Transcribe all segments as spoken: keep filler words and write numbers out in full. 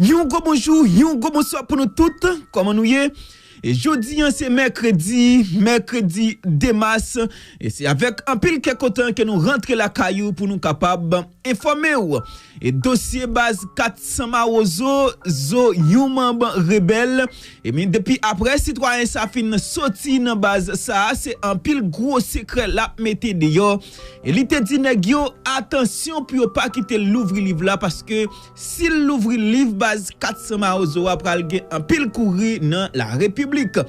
Yon gwo bonjou, yon gwo bonswa pou nou tout. Kòman nou ye? E jodi a se mèkredi, mèkredi de mas. E se avèk anpil kè kontan ke nou rantre lakay ou pou nou kapab enfòme w. E dosye baz kat san Mawozo, zo yon manm rebèl. Ebyen, depi aprè sitwayen sa fin soti nan baz sa, se anpil gwo sekrè l ap mete deyò. E li te di nèg yo, atansyon pou yo pa kite l louvri liv la, paske si l louvri liv baz kat san Mawozo a, pral gen anpil kouri nan larepiblik.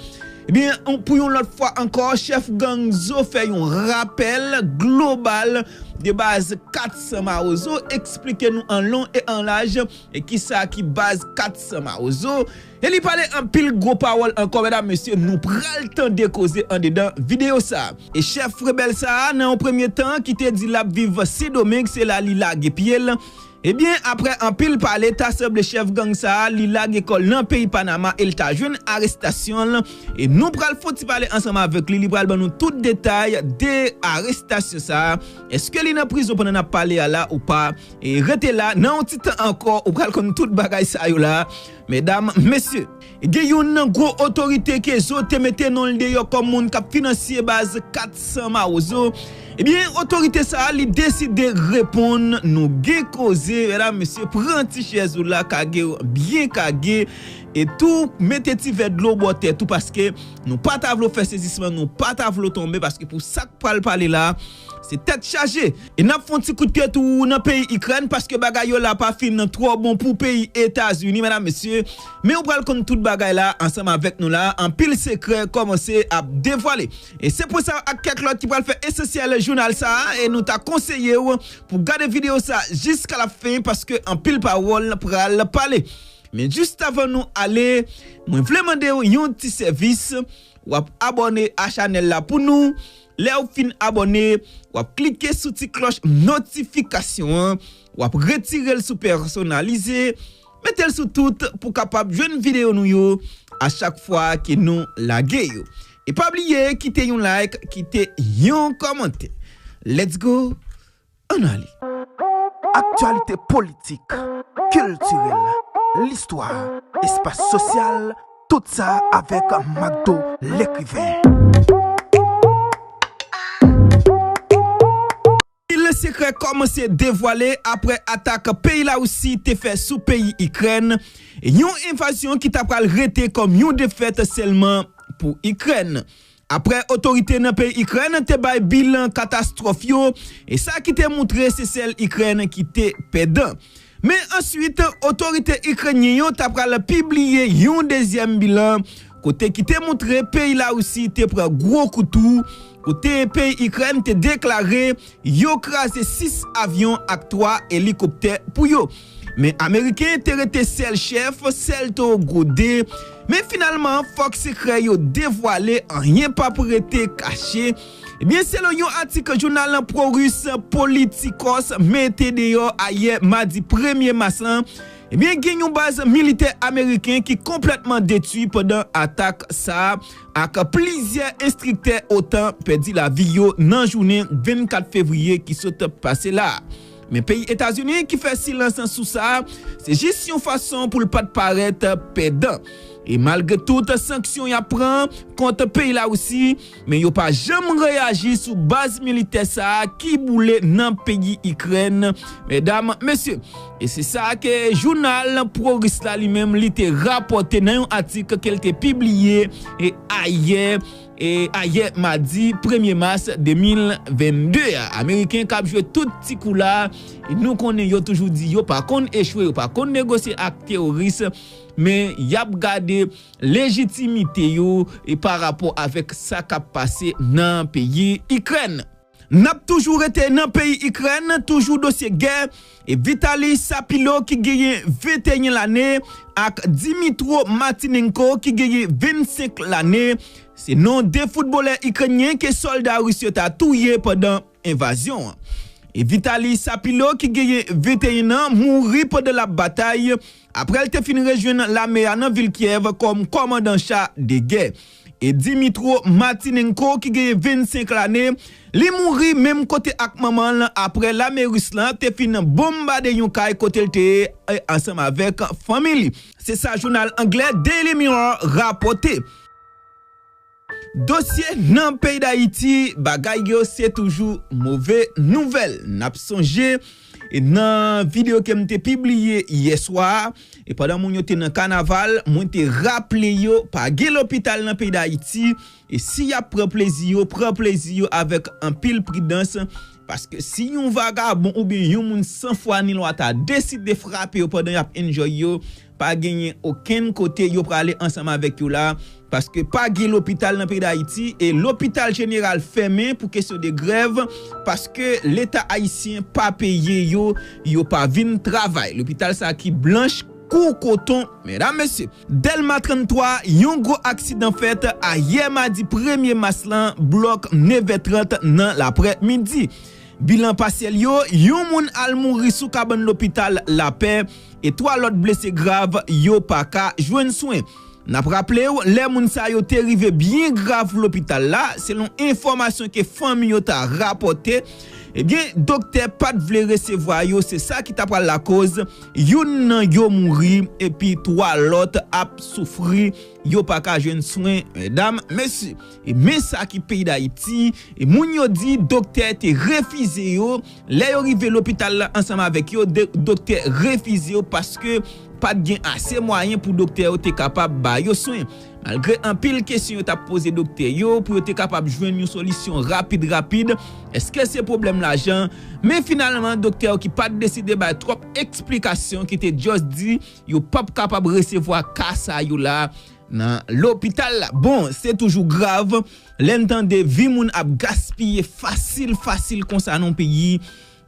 Ebyen, pou yon lòt fwa ankò, chèf gang Zo fè yon rapèl global de baz kat san Mawozo, eksplike nou an lon e an laj e kisa ki baz kat san Mawozo. E li pale anpil gwo pawòl ankò, medam, mesye, nou pral tande koze andedan videyo sa. E chèf rebèl sa a, nan yon premye tan, ki te di l ap viv Sendomeng, se la li lage pye l. Ebyen, aprè anpil pale, ta sanble chèf gang sa a, li lage kò l nan peyi Panama e l ta jwenn arestasyon l. E nou pral fon ti pale ansanm avèk li, li pral ban nou tout detay de arestasyon sa a. Èske li nan prizon pandan n ap pale a la ou pa? E rete la, nan yon ti tan ankò, ou pral konn tout bagay sa yo la, medam, mesye. Gen youn nan gwo otorite ke Zo te mete non l deyò kòm moun k ap finanse baz kat san Mawozo. Ebyen, otorite sa a, li deside reponn nou. Gen koze, medam, mesye, pran ti chèz ou la, kage w byen kage, e tou mete ti vè dlo bò tèt ou, paske nou pa ta vle w fè sezisman, nou pa ta vle w tonbe, paske pou sa k pral pale la, se tèt chaje. E n ap fè yon ti kout pye tou nan peyi Ikrèn, paske bagay yo la pa fin twò bon pou peyi Etazini, medam, mesye. Men ou pral konn tout bagay la ansanm avèk nou la. Anpil sekrè kòmanse ap devwale. E se pwen sa ak kèk lòt ki pral fè esansyèl jounal sa a, e nou ta konseye w pou gade videyo sa jiska la fen, paske anpil pawòl pral pale. Men jis avan nou ale, mwen vle mande w yon ti sèvis. W ap abòne a chanèl la pou nou. Lè w fin abòne, w ap klike sou ti klòch notifikasyon an. W ap retire l sou pèsonalize. Mete l sou tout pou w kapab jwenn videyo nou yo a chak fwa ke nou lage yo. E pa bliye kite yon like, kite yon kòmantè. Let's go! Ann ale. Aktyalite politik, kiltirèl, listwa, espas sosyal, tout sa avèk Macdo lekriven. Anpil sekrè kòmanse devwale aprè atak peyi Larisi te fè sou peyi Ikrèn, yon envazyon ki ta pral rete kòm yon defèt sèlman pou Ikrèn. Aprè otorite nan peyi Ikrèn te bay bilan katastwòf yo, e sa ki te moutre se sèl Ikrèn ki te pèdan. Men answit, otorite ikrenyen yo ta pral pibliye yon dezyèm bilan, kote ki te moutre peyi Larisi te pran gwo kou tou, kote peyi Ikrèn te deklare yo kraze sis avyon ak twa elikoptè pou yo. Men Ameriken te rete sèl chèf, sèl towo gwode. Men finalman, fòk sekrè yo devwale, anyen p ap rete kache. Ebyen, selon yon atik jounal pwo-ris Politikos mete deyò ayè madi premye mas lan, ebyen, gen yon baz militè ameriken ki konplètman detwi pandan atak sa a, ak plizyè enstriktè otan pèdi lavi yo nan jounen vennkat fevriye ki sot pase la a. Men peyi Etazini ki fè silans sou sa, se jis yon fason pou l pa t parèt pèdan. E malgre tout sanksyon y ap pran kont peyi Larisi, men yo pa janm reyaji sou baz militè sa a ki boule nan peyi Ikrèn, medam, mesye. E se sa ke jounal pwo-ris la li menm li te rapòte nan yon atik ke l te pibliye e ayè, e ayè madi premye mas de mil vennde a. Ameriken k ap jwe tout ti kou la, e nou konnen yo toujou di yo pa konn echwe, yo pa konn negosye ak teworis, men y ap gade lejitimite yo e pa rapò avèk sa k ap pase nan peyi Ikrèn. N ap toujou rete nan peyi Ikrèn, toujou dosye gè, e Vitali Sapilo ki genyen venteyen lane ak Dimitro Matinenko ki genyen vennsenk lane, se non de foutbolè ikrenyen ke sòlda ris yo ta touye pandan envazyon an. E Vitali Sapilo ki genyen venteyen an mouri pandan l ap batay, aprè l te fin rejwenn lame a nan vil Kyèv kòm kòmandan cha de gè. E Dimitro Martinenko ki genyen vennsenk lane, li mouri menm kote ak manman l apre lame ris lan te fin bonbade yon kay kote l te ye, e, ansanm avèk fanmi li. Se sa jounal anglè Daily Mirror rapòte. Dosye nan peyi Dayiti, bagay yo se toujou move nouvèl. N ap sonje, e, nan videyo ke m te pibliye yè swa a, e pandan moun yo te nan kanaval, mwen te raple yo, pa gen lopital nan peyi Dayiti, e si y ap pran plezi yo, pran plezi yo avèk anpil pridans, paske si yon vagabon oubyen yon moun san fwa ni lwa ta deside frape yo pandan y ap enjoy yo, pa genyen okenn kote yo prale ansanm avèk yo la, paske pa gen lopital nan peyi Dayiti, e lopital jeneral fèmen pou kesyon de grèv, paske Leta ayisyen pa peye yo, yo pa vin travay. Lopital sa ki blanch kou koton, medam, mesye. Dèlma tranntwa, yon gwo aksidan fèt ayè madi premye mas lan, blòk nevè trant nan laprè midi. Bilan pasyèl yo, yon moun al mouri sou kabann lopital Lapè, e twa lòt blese grav, yo pa ka jwenn swen. N ap raple w, lè moun sa yo te rive byen grav lopital la, selon enfòmasyon ke fanmi yo ta rapòte, ebyen, doktè pa t vle resevwa yo, se sa ki ta pral lakoz youn nan yo mouri, epi twa lòt ap soufri, yo pa ka jwenn swen, medam, mesye. E men sa ki peyi Dayiti, e moun yo di doktè te refize yo, lè yo rive lopital la ansanm avèk yo, de-, doktè refize yo paske pa t gen ase mwayen pou doktè yo te kapab ba yo swen. Malgre anpil kesyon yo t ap poze doktè yo pou yo te kapab jwenn yon solisyon rapid, rapid, èske se pwoblèm lajan? Men finalman, doktè yo ki pa t deside bay twòp eksplikasyon, ki te just di yo p ap kapab resevwa ka sa yo la nan lopital la. Bon, se toujou grav lè n tande vi moun ap gaspiye fasil, fasil konsa nan yon peyi.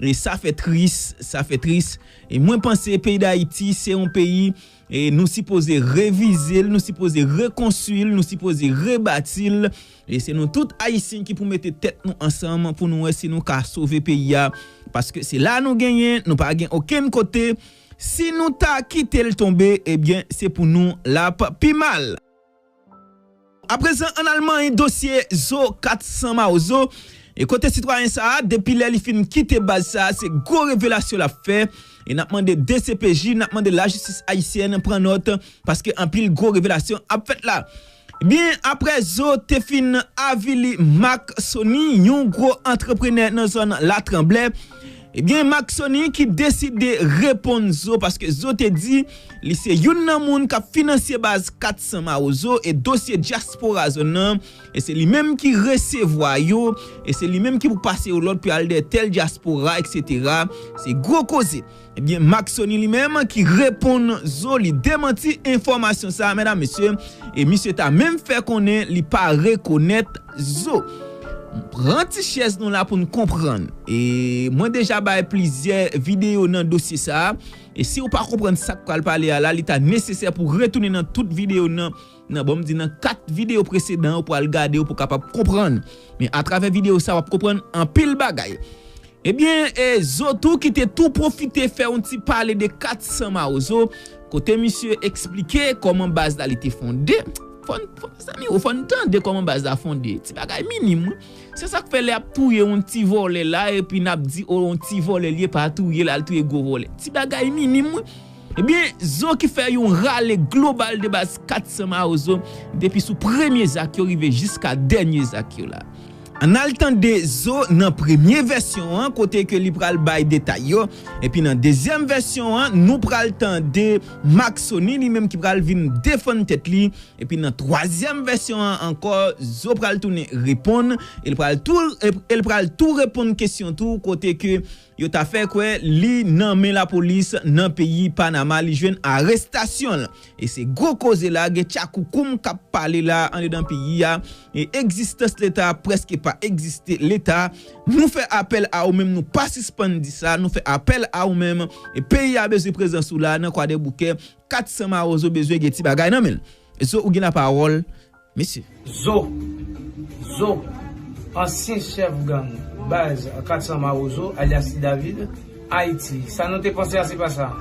E sa fè tris, sa fè tris. E mwen panse peyi Dayiti se yon peyi, e nou sipoze revize l, nou sipoze rekonstwi l, nou sipoze rebati l. E se nou tout Ayisyen ki pou mete tèt nou ansanm pou nou wè si nou ka sove peyi a. Paske se la nou genyen, nou pa gen okenn kote. Si nou ta kite l tonbe, ebyen, se pou nou l ap pi mal. Aprezan, ann al manyen dosye Zo kat san Mawozo. E kote sitwayen sa a, depi lè li fin kite baz sa a, se gwo revelasyon l ap fè. E n ap mande D C P J, n ap mande lajistis ayisyèn pran nòt, paske anpil gwo revelasyon ap fèt la. Byen, aprè Zo te fin avili Maksony, yon gwo antreprenè nan zòn Latranblè, ebyen, Maksony ki deside reponn Zo, paske Zo te di li se youn nan moun k ap finanse baz kat san Mawozo, e dosye dyaspora zòn nan, e se li menm ki resevwa yo, e se li menm ki pou pase yo lòd pou y al dèyè tèl dyaspora, etsetera. Se gwo koze. Ebyen, Maksony li menm ki reponn Zo, li demanti enfòmasyon sa a, medam, mesye, e misye ta menm fè konnen li pa rekonèt Zo. Pran ti chèz nou la pou n konprann. E mwen deja bay plizyè videyo nan dosye sa a. E si w pa konprann sa k pral pale a la, li ta nesesè pou w retounen nan tout videyo nan, nan, bon, m di nan kat videyo presedan yo pou w al gade yo pou w kapab konprann. Men atravè videyo sa a, w ap konprann anpil bagay. Ebyen, e, Zo tou ki te tou pwofite fè yon ti pale de kat san Mawozo, kote misye eksplike kòman baz la li te fonde. Fò n, fò, mezanmi, ou fò n tande kòman baz la fonde. Ti bagay minim, wi. Se sa k fè lè y ap touye yon ti vòlè la, epi n ap di, o, yon ti vòlè li ye, pa touye l, al touye gwo vòlè. Ti bagay minim, wi. Ebyen, Zo ki fè yon rale global de baz kat san Mawozo, depi sou premye zak yo rive jiska dènye zak yo la. Ann al tande Zo nan premye vèsyon an, kote ke li pral bay detay yo. Epi nan dezyèm vèsyon an, nou pral tande Maksony li menm ki pral vin defann tèt li. Epi nan twazyèm vèsyon an ankò, Zo pral tounen reponn. E l pral tou, e, e l pral tou reponn kesyon tou, kote ke yo ta fè kwè li nan men lapolis nan peyi Panama, li jwenn arestasyon l. E se gwo koze la, gen tchakoukoum k ap pale la anndan peyi a. E egzistans Leta prèske pa egziste. Leta, nou fè apèl a ou menm, nou pa sispann di sa, nou fè apèl a ou menm. E peyi a bezwen prezans ou la nan Kwadèboukè. Kat san Mawozo bezwen gen ti bagay nan men l. Zo, ou gen lapawòl, mesye. Zo, Zo, ansyen chèf gang baz kat san Mawozo, alyas Ti David, Ayiti. Sa nou te panse a, se pa sa.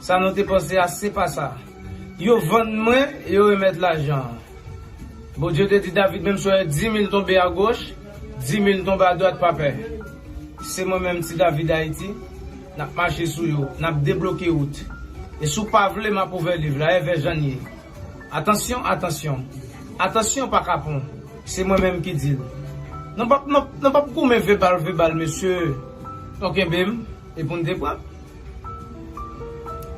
Sa nou te panse a, se pa sa. Yo vann mwen, yo remèt lajan an. Bondye te di David, menm si w wè di mil tonbe agoch, di mil tonbe adwat, pa pè. Se mwen menm, Ti David Ayiti, n ap mache sou yo, n ap debloke wout. E si w pa vle, m ap ouvè liv la, e vè jan n ye. Atansyon, atansyon. Atansyon, pa kapon. Se mwen menm ki di l. Nou p ap, nou, nou p ap goumen vebal, vebal, mesye. Nou kenbe m, e pou n te pran.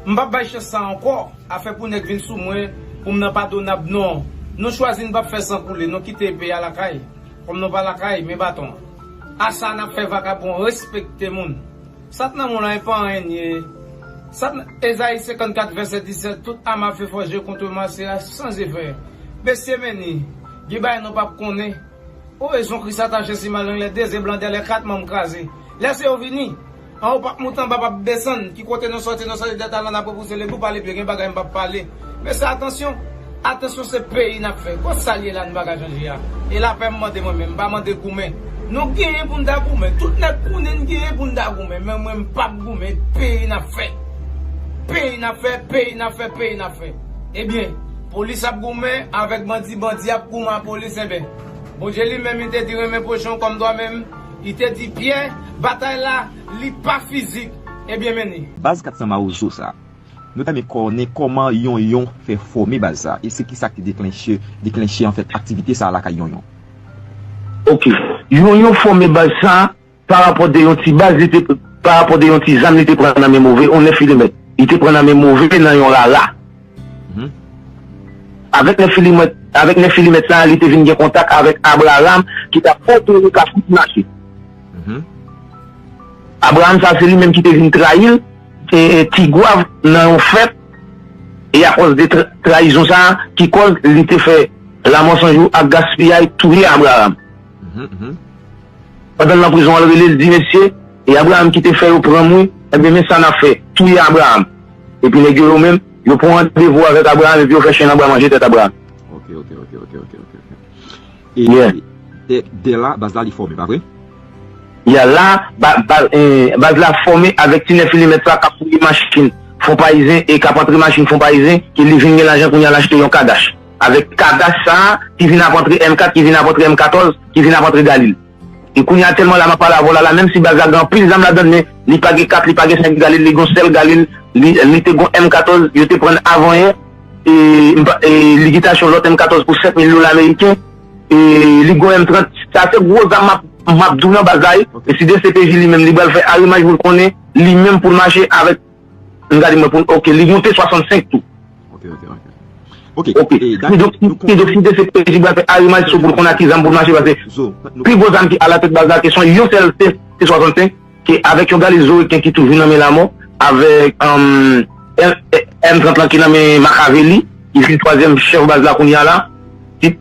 M p ap bay chans sa ankò. Afè pou nèg vin sou mwen, pou m nan padonab, non. Nou chwazi n p ap fè san koule, nou kite epe a lakay. Kòm nou pa lakay, men baton an. A sa n ap fè vakabon, respekte moun. Sa k nan men w la, e pa anyen n ye. Sa k nan, Ezayi senkannkat vèsè disèt, tout arme à feu forgée contre moi sera sans effet. Mesye, men ni, gen bagay nou p ap konnen. Ou rezon Kris atache si ma langue, les deux blancs derrière, quatre membres écrasés. Lèse yo vini. Anwo p ap moute, anba p ap desann. Ki kote nou sòti, nou sòti dèt alan, n ap repouse lebi, ou pale byen, gen bagay m p ap pale. Mesye, atansyon. Atansyon, se peyi n ap fè. Kot sa l ye la, nou pa ka chanje a? E lapè m mande mwen menm, m pa mande goumen. Nou genyen pou n ta goumen. Tout nèg konnen n genyen pou n ta goumen. Men mwen, m p ap goumen. Peyi n ap fè. Peyi n ap fè, peyi n ap fè, peyi n ap fè. Ebyen, polis ap goumen avèk bandi, bandi ap goumen ak polis, enben. Bondye li menm, li te di, renmen pwochen w kòm twa menm. Li te di, Pyè, batay la, li pa fizik. Ebyen, men ni. Baz kat san Mawozo sa. Nou ta renmen konnen kòman Yonyon fè fòme baz sa. E se kisa ki deklenche, deklenche, anfèt, aktivite sa lakay Yonyon. Ok. Yonyon fòme baz sa, pa rapò de yon ti baz, li te, pa rapò de yon ti zam li te pran nan men Move, yon nèf milimèt. Li te pran nan men Move nan yon rara. Mhm. Avèk nèf milimèt, avèk nèf milimèt sa, li te vin gen kontak avèk Abraham ki t ap operasyon Kafou Ti Mache. Mhm. Abraham sa, se li menm ki te vin trayi l, e, e, Ti Gwav nan yon fèt, e akòz de tra-, trayizon sa, ki kòz li te fè Lanmò San Jou ak Gaspiyay touye Abraham. Mhm, mhm. Pandan l nan prizon an, l rele, l di, mesye, e Abraham ki te fè yo pran m, wi. Ebyen, men sa n ap fè, touye Abraham. Epi nèg yo, yo menm, yo pran randevou avèk Abraham, epi yo fè chen nan bwa manje tèt Abraham. Ok, ok, ok, ok, ok, ok, ok. E Yeah. de, de la, baz la, li fòme, pa vre? Ya la, ba-, ba-, eh, baz la fòme avèk ti nèf milimèt sa k ap fouye machin Fon Payizen e k ap antre machin Fon Payizen, ke li vin gen lajan kounye a l achte yon Kadash. Avèk Kadash sa a, ki vin ap antre M kat, ki vin ap antre M katòz, ki vin ap antre Galil. E kounye a tèlman la m ap pale avè w la, la, menm si baz la gen anpil zam ladan l, men li pa gen kat, li pa gen senk Galil, li gen yon sèl Galil, li, li te gen yon M katòz, yo te pran avanyè, e, m pa, e, li gen yon lòt M katòz pou sèt mil dola ameriken, e, li gen yon M trant, sa se gwo zam m ap, m ap di w nan baz la, wi. Ok. E si D C P J li menm, li pral fè arimaj pou l konnen, li menm pou l mache avèk M gade mwen pou, ok, li gen yon T swasannsenk tou. Ok, ok, ok. Ok. E, dakò, kidonk, nou kon- kidonk, si D C P J pral fè arimaj sou pou l konn ak ki zam pou l mache, paske Zo, nou pi gwo zam ki alatèt baz la, ke se yon sèl T, T swasannsenk, ke avèk yon Galil Zoriken ki toujou nan men Lanmò, avèk, um, M, M trant lan ki nan men Makaveli, ki vin twazyèm chèf baz la kounye a la, ki,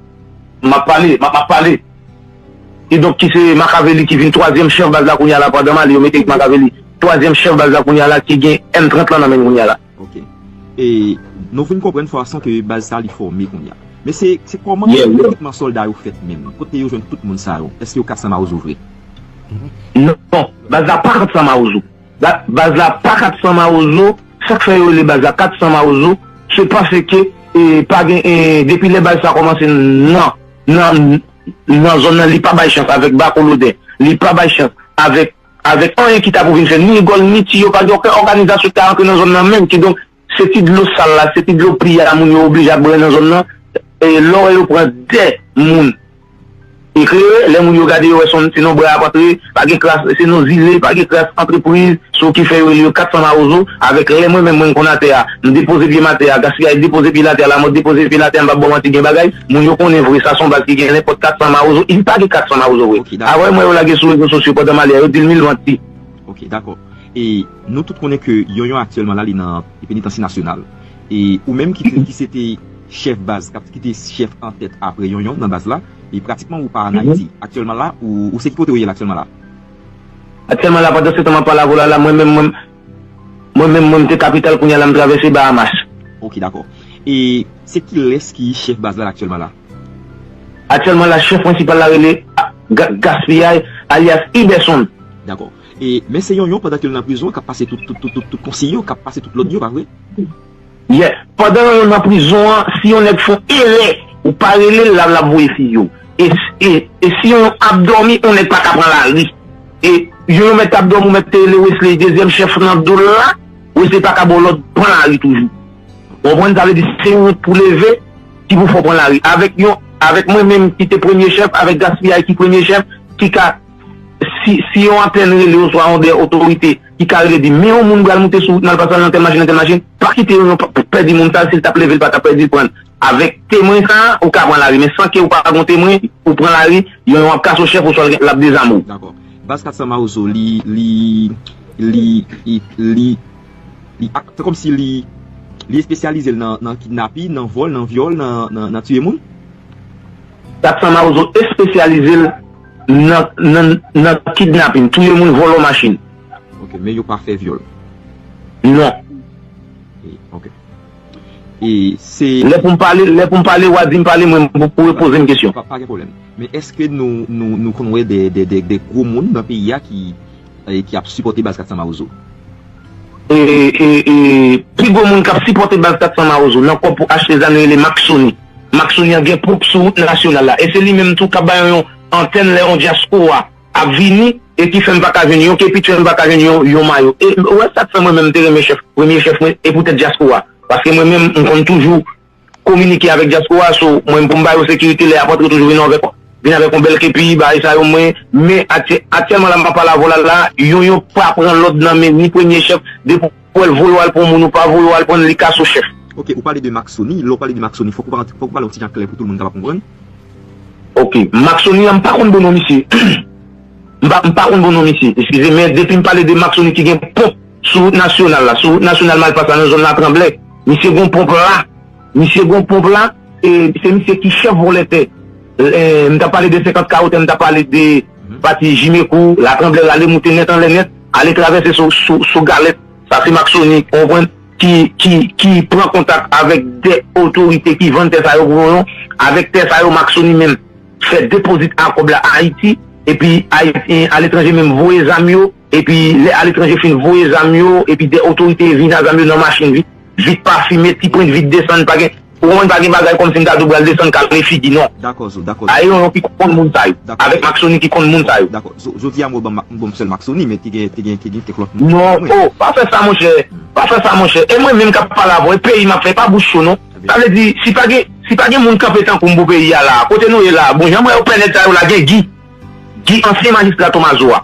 m ap pale, m ap, m ap pale. Kidonk, ki se Makaveli ki vin twazyèm chèf baz la kounye a la, pandan m ale, yo mete Makaveli twazyèm chèf baz la kounye a la, ki gen M trant lan nan men l kounye a la. Ok. E nou vin konprann fason ke baz sa li fòme kounye a. Men se, se kòman Yeah, yeah. Rekritman sòlda yo fèt menm? Kote yo jwenn tout moun sa yo? Èske yo kat san Mawozo vre? Non, baz la pa kat san Mawozo. Ba-, baz la pa kat san Mawozo. Sa k fè yo rele baz la kat san Mawozo, se paske, e, pa gen, e, depi lè baz sa kòmanse nan, nan, nan zòn nan, li pa bay chans avèk Bako Loden. Li pa bay chans avèk, avèk anyen ki ta pou vin fè. Ni gòl, ni tiyo, pa gen okenn òganizasyon ki ta rantre nan zòn nan menm. Kidonk, se ti dlo sal la, se ti dlo pli a moun yo oblije ap bwè nan zòn nan. E lè w wè yo pran de moun eklere, lè moun yo gade, yo wè se yon, se yon bra ap antre, pa gen kras, se yon zile, pa gen kras antrepriz, se yo ki fè yo rele yo kat san Mawozo, avèk lè mwen menm mwen konn atè a, m depoze pye m atè a, Gaspiyay depoze pye l atè a, Lamòt depoze pye l atè a, m p ap ba w manti, gen bagay, moun yo konnen vre, sa se yon baz ki gen nenpòt kat san Mawozo, li pa gen kat san Mawozo vre. Ok, dakò. Avè mwen yo lage sou rezo sosyo pandan m ale a, yo di l mil manti. Ok, dakò. E nou tout konnen ke Yonyon aktyèlman la, li nan penitansye nasyonal. E ou menm ki te, ki se te chèf baz, k ap, ki te chèf antèt apre Yonyon nan baz la, e pratikman ou pa ann Ayiti. Aktyèlman la, ou, ou se ki kote ou ye la aktyèlman la? Aktyèlman la, pandan se tan m ap pale avè w la, la, mwen menm, mwen, mwen menm, mwen, m te kapital, kounye a la, m travèse Bahamas. Ok, dakò. E se kilès ki chèf baz la aktyèlman la? Aktyèlman la, chèf prensipal la rele Ga-, Gaspiyay, alyas Iberson. Dakò. E, men se Yonyon pandan ke l nan prizon an k ap pase tout, tout, tout, tout, tout konsiy yo, k ap pase tout lòd yo, pa vre? Yeah. Pandan Yonyon nan prizon an, si yon nèg fè yon erè, Ou pa rele l, l ap, l ap voye fi yo. E, e, e si yon ap dòmi, yon nèg pa ka pran lari. E yon, yon mèt ap dòmi, ou mèt te rele Wesley, dezyèm chèf nan do l la, Wesley pa ka ba w lòd pran lari toujou. Ou konprann? Sa vle di se yon wont pou leve ki pou fè w pran lari. Avèk yon, avèk mwen menm ki te premye chèf, avèk Gaspillay ki premye chèf, ki ka, si, si yon antèn rele oswa yon de otorite ki ka rele di, men yon moun pral moute sou wout Malpasal nan tèl machin, nan tèl machin, pa kite yon, yon p-, pèdi moun sa, si l t ap leve, l pa t ap pèdi l pran. Avèk temwen sa, ou ka pran lari, men san ke ou pa gon temwen, ou pran lari, yon, yon ap kase w chèf, oswa l ap dezame w. Dakò. Baz kat san Mawozo, li, li, li, li, li, li ak-, se kòmsi li, li espesyalize l nan, nan kidnapin, nan vòl, nan vyòl, nan, nan, nan tiye moun? Kat san Mawozo espesyalize l nan, nan, nan kidnapin, touye moun, vòlò machin. Ok, men yo pa fè vyòl? Non. E, ok. E se Lè pou m pale, lè pou m pale, w a di m pale, mwen, pou, pou repoze m kesyon. Pa, pa gen pwoblèm. Men èske nou, nou, nou konn wè de, de, de, de gwo moun nan peyi a ki, e, ki ap sipòte baz kat san Mawozo? E, e, e, pi gwo moun k ap sipòte baz kat san Mawozo nan kòb pou achte zam yo rele Maksoni. Maksoni an gen ponp sou wout nasyonal la. E se li menm tou k ap ba yo yon antèn lè yon dyaspora ap vini e ki fè m pa ka jwenn yon kepi, fè m pa ka jwenn yon, yon mayo. E ou wè sa k fè mwen menm m te renmen chèf, premye chèf mwen, e poutèt dyaspora. Paske mwen menm, m konn toujou kominike avèk dyaspora, so mwen pou m ba yo sekirite, lè y ap antre toujou vin avèk, vin avèk yon bèl kepi, bagay sa yo mwen, men aktyè-, aktyèlman la m ap pale avè w la, la, yon, yon pa pran lòd nan men ni premye chèf, depi w wè l voye w al pran moun, ou pa voye w al pran li kase w chèf. Ok, ou pale de Maksoni, lè w pale de Maksoni, fòk ou pa, fòk ou pale yon ti jan klè pou tout moun kapab konprann. Ok, Maksoni an, m pa konn bon non misye. M pa, m pa konn bon non misye, eskize, men depi m pale de Maksoni ki gen ponp sou wout nasyonal la, sou wout nasyonal Malpas la, nan zòn Latranblè, misye gon ponp la, misye gon ponp la, e se misye ki chèf vòlè tè. E, m t ap pale de senkant Kawotè, m t ap pale de pati Jimekou, Latranblè, rale moute nèt anlè nèt, ale travèse sou, sou, sou Galèt, sa se Maksoni, ou konprann, ki, ki, ki pran kontak avèk de otorite ki vann tè sa yo pou yon, avèk tè sa yo, Maksoni menm fè depozit a kòb la Ayiti, epi Ayiti, aletranje menm voye zam yo, epi lè aletranje fin voye zam yo, epi de otorite vin a zam yo nan machin vit, vit pafime, ti pwent vit desann, pa gen, ou konprann, pa gen bagay kòmsi m ta di w pral desann kale figi, non. Dakò, Zo, dakò, Zo. Aye yon ki konn moun sa yo, dakò, avèk Maksoni ki konn moun sa yo. Dakò, Zo, jodi a m wè ban m, m ban m sèl Maksoni, men te gen, te gen, te gen kèk lòt moun. Non, oh, pa fè sa, monchè. Pa fè sa, monchè. E mwen menm k ap pale avè w, e peyi m ap fè, pa bouch cho, non. Sa vle di, si pa gen, si pa gen moun kanpe tankou m pou peyi a la, kote nou ye la, bon, jan m wè yo pè nèg sa yo la, gen Gi. Gi, ansyen majistra Tomazo a.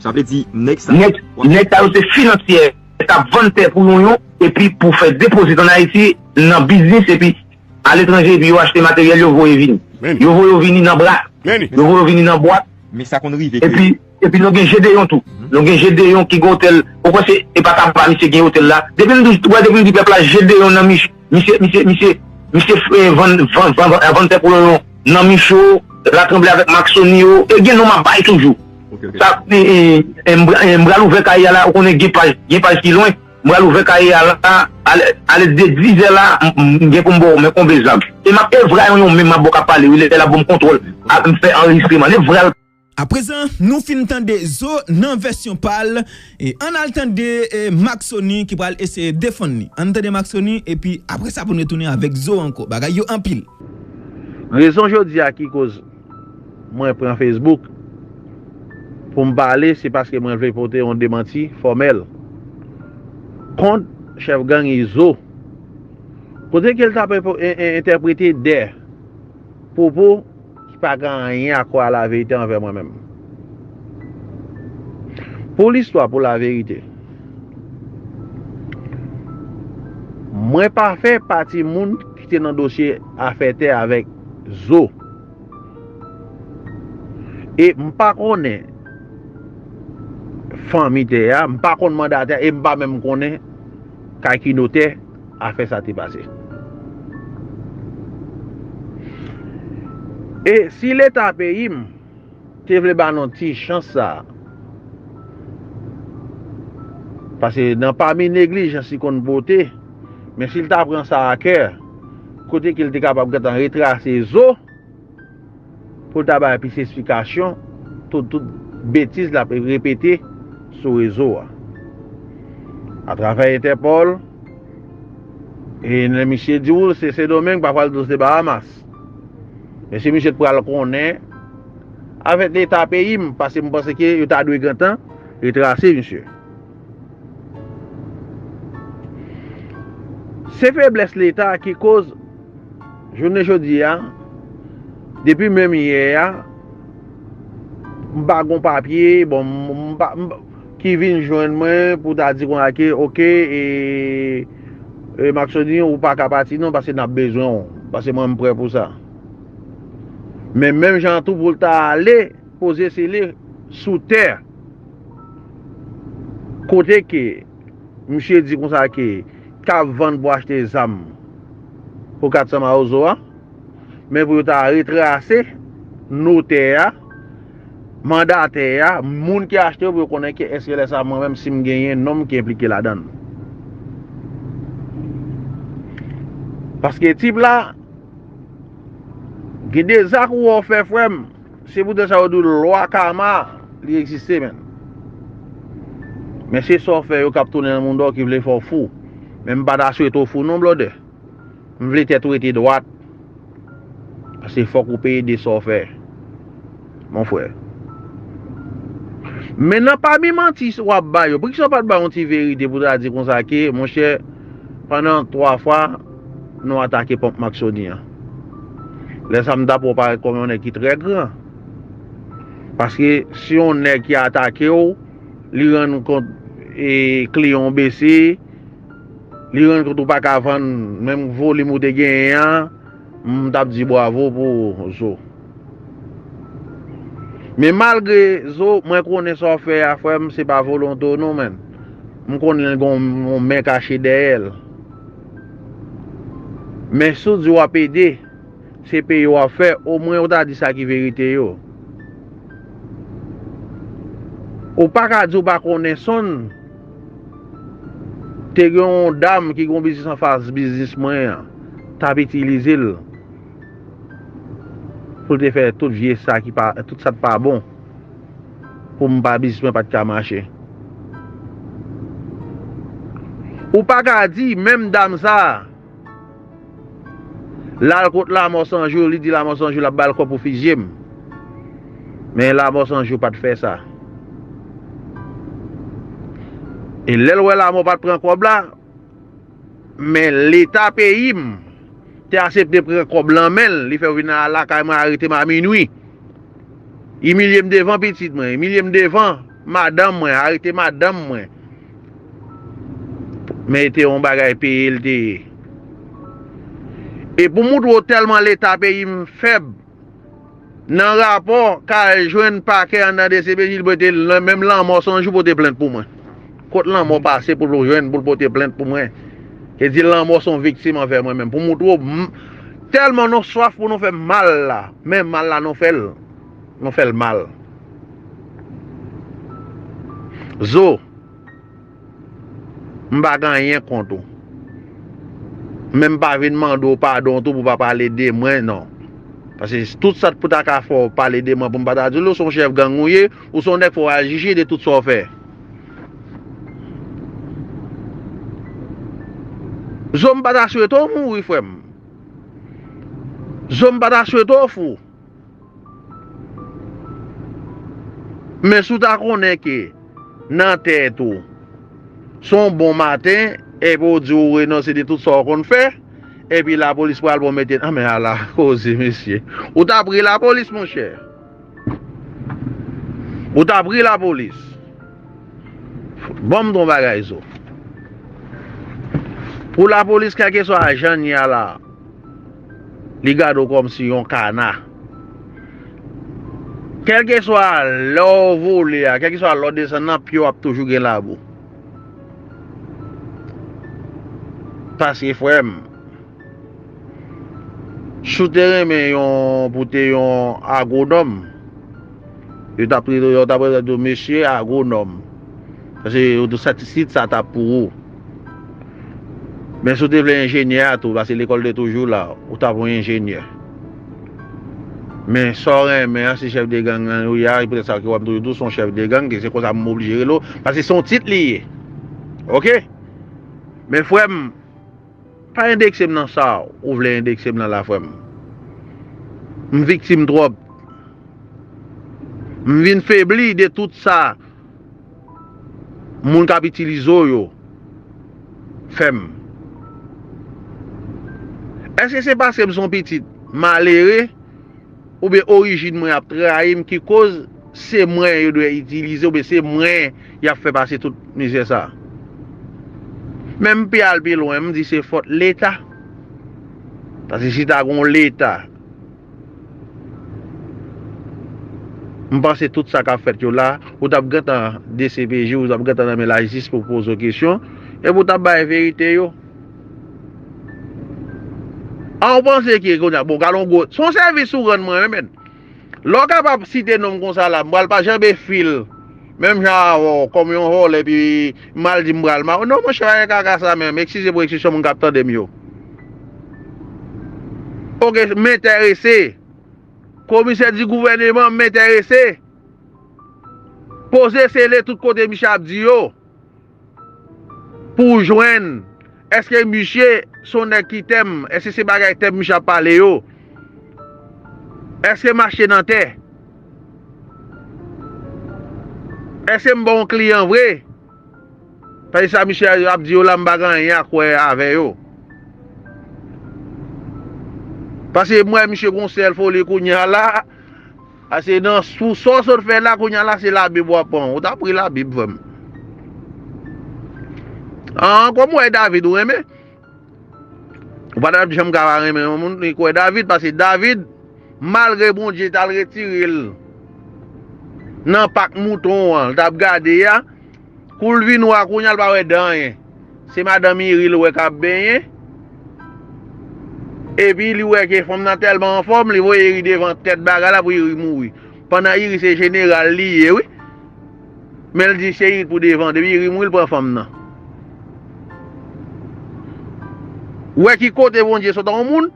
Sa vle di, nèg sa, nèg, nèg sa yo se finansyè, t ap vann tè pou yon yon, epi pou fè depozit ann Ayiti, nan biznis, epi aletranje, epi yo achte materyèl, yo voye vini. Yo voye yo vini nan bra. Yo voye yo vini nan bwat. Men sa konn rive ke Epi, epi nou gen Jedeyon tou. Nou gen Jedeyon ki gen otèl. Ou kwè se, e pa taba misye gen otèl la? Depi m di, wè, depi m di pèp la, Jedeyon nan Mich-, misye, misye, misye, misye, eh, vann, vann, vann, vann, vann tè pou yo nan Micho, Latranblè avèk Maksoni yo, e gen non m ap bay toujou. Ok, ok. Sa, eh, eh, eh, m pra-, eh, m pral ouvè kay a la, ou konnen gen paj, gen paj ki lwen. M pral ouvè kay a la, ale, ale de dizè la, m, m, m gen pou m ba w men konbe zam. E m ap evra yon, yon menm m ap ba w k ap pale, wi, lè l ap ban m kontwòl, ak m fè anrejistreman. Lè vra l. Aprezan, nou fin tande Zo nan vèsyon pa l, e ann al tande, e, Maksoni ki pral eseye defann li. Ann tande Maksoni, epi apre sa pou n retounen avèk Zo ankò. Bagay yo anpil. Rezon jodi a ki koz mwen pran Facebook pou m pale, se paske mwen vle pote yon demanti fòmèl kont chèf gang Izo. Kote ke l t ap enpo-, en-, en-, entèprete dè pwopo ki pa gen anyen a kwè a laverite anvè mwen menm. Pou listwa, pou laverite, mwen pa fè pati moun ki te nan dosye afè tè avèk Zo. E m pa konnen fanmi tè a, m pa konn mandatè, e m pa menm konnen kay ki notè afè sa te pase. E si Leta peyi m te vle ba nou ti chans sa a, paske nan pami neglijans li konn pote, men si l ta pran sa a kè, kote ke l te kapab gentan retrase Zo, pou l ta bay plis esplikasyon, tout, tout betiz l ap repete sou rezo a. Atravè Entèpòl, E lè misye di w se Sendomeng, pafwa l di w se Bahamas. Men si misye t pral konnen avèk leta peyi m, paske m panse ke yo ta dwe gentan retrase misye. Se feblès leta ki koz jounen jodi a, depi menm yè a, m pa gon papye, bon, m, m pa, m, ki vin jwenn mwen pou ta di konsa ke, oke, e, e Maxony, ou pa ka pati non, paske n ap bezwen w, paske mwen m prè pou sa. Men menm jan tou pou l ta ale, poze sele sou tè, kote ke misye di konsa ke k ap vann pou achte zam pou kat san Mawozo a, men pou yo ta retrase notè a, mandatè a, moun ki achte yo, pou yo konnen ke èske lè sa a mwen menm si m genyen non m ki enplike ladan l. Paske tip la, gen de zak ou wè w fè, frè m, se poutèt sa yo di w lwa kama li egziste, menn. Men se sa w fè yo k ap tounen nan mouda w ki vle fè w fou. Men m pa ta swete w fou non, blòdè. M vle tèt ou rete dwat. Paske fòk ou peye de sa w fè, mon frè. Men nan pami manti w ap ba yo, poukisa w pa t ba yon ti verite pou ta di konsa ke, monchè, pandan twa fwa, nou atake ponp Maxony an? Lè sa a, m t ap wè w parèt kòm yon nèg ki trè gran. Paske si yon nèg ki atake w, li rann kont, e, kliyan w bese, li rann kont ou pa ka vann menm volim ou te genyen an, m t ap di bravo pou Zo. Men malgre Zo, mwen konnen sa w fè a, frè m, se pa volonte w non, menn. M konnen l gen yon men kache dèyè l. Men si w di w ap ede, se peye w ap fè, omwen ou ta di sa ki verite yo. Ou pa ka di ou pa konnen sonn. Te gen yon dam ki gen yon biznis anfas biznis mwen an, t ap itilize l pou l te fè tout vye sa ki pa, tout sa k pa bon, pou m pa biznis mwen pa t ka mache. Ou pa ka di menm dam sa a, l al kot Lanmò San Jou, li di Lanmò San Jou l ap ba l kòb pou fizye m. Men Lanmò San Jou pa t fè sa. E lè l wè Lanmò pa t pran kòb la, men Leta peyi m te aksepte pran kòb lan men l, li fè yo vin lakay mwen, arete m a minwi. Imilye m devan pitit mwen, imilye m devan madanm mwen, arete madanm mwen. Men te yon bagay peye l te ye. E pou moutre w tèlman Leta peyi m fèb, nan rapò k al jwenn pakè anndan D C P J, li pote l, menm Lanmò San Jou pote plent pou mwen. Kot Lanmò pase pou l jwenn, pou l pote plent pou mwen? E di Lanmò se yon viktim anvè mwen menm. Pou moutre w, m, tèlman nou swaf pou nou fè mal la, men mal la nou fè l. Nou fè l mal. Zo, m pa gen anyen kont ou. Men m pa vin mande w padon tou pou w pa pale de mwen, non. Paske tout sa pou ta ka fè w pale de mwen, pou m pa ta di w, ou se yon chèf gang ou ye, ou se yon nèg fò w al jije de tout sa w fè. Zo, m pa ta swete w mouri, frè m. Zo, m pa ta swete w fou. Men si w ta konnen ke nan tèt ou, se yon bon maten, epi w di w renonse de tout sa w konn fè, epi lapolis pral ba w mete nan men, ala koze, mesye. Ou t ap ri lapolis, monchè. Ou t ap ri lapolis. Ban m di w yon bagay, Zo. Pou lapolis, kèlkeswa jan n ye a la, li gade w kòmsi yon kana. Kèlkeswa lè w vole a, kèlkeswa lè w desann nan, pye w ap toujou gen labou. Paske, frè m, si w te renmen yon, pou te yon agwonòm, yo t ap rele, yo t ap rele w mesye agwonòm. Paske yo tou sa, tit sa t ap pou ou. Men si w te vle enjenyè a tou, paske lekòl te toujou la, ou t ap yon enjenyè. Men sa w renmen an, se chèf de gang nan ou ye a, e poutèt sa ke w ap toujou di w se yon chèf de gang, ke se konsa m oblije rele w, paske se yon tit li ye. Oke? Men frè m, Pa endekse m nan sa ou vle endekse m nan la, frè m. M viktim twòp. M vin febli de tout sa moun k ap itilize w yo fè m. Èske se paske m se yon pitit malere oubyen orijin mwen ap trayi m ki koz se mwen yo dwe itilize oubyen se mwen y ap fè pase tout mizè sa? Men m pi al pi lwen, m di se fòt Leta. Paske si ta gen yon Leta, m panse tout sa k ap fèt yo la, ou t ap gentan D C P J, ou t ap gentan nan men lajistis pou poze w kesyon, epi ou t ap bay verite yo. An, ou panse ke kounye a, bon, gade yon gwo, se yon sèvis ou rann mwen, wi, men. Lè w kapab site non m konsa la, m pral pa janbe fil, menm jan avè w, kòm yon vòlè, epi m al di m pral ma-, non, monchè, pa gen kaka sa menm, eskize pou ekspresyon moun k ap tande m yo. Oke, m enterese. Komisè di gouvèneman, m enterese. Poze sele tout kote misye ap di yo. Pou w jwenn, èske misye se yon nèg ki tèm? Èske se bagay tèm misye ap pale yo? Èske m achte nan tè? Èske m ba yon kliyan vre? Paske sa misye ap di yo la, m pa gen anyen a kwè avè yo. Paske m wè misye gon sèl foli kounye a la, a se nan sou sa w sot fè la, kounye a la, se Labib w ap pran. Ou ta pri Labib, frè m. An, kòm w wè David ou renmen, ou pa t ap janm ka pa renmen yon moun ki kwè David, paske David, malgre Bondye t al retire l nan pak mouton an, l t ap gade a, kou l vin wè a kounye a, l pa wè dan anyen. Se madanm Iri l wè k ap benyen. Epi li wè ke fanm nan tèlman anfòm, li voye Iri devan tèt bagay la pou Iri mouri. Pandan Iri se jeneral li ye, wi. Men l di se Iri pou devan. Depi Iri mouri, l pran fanm nan. Ou wè ki kote Bondye sot an yon moun?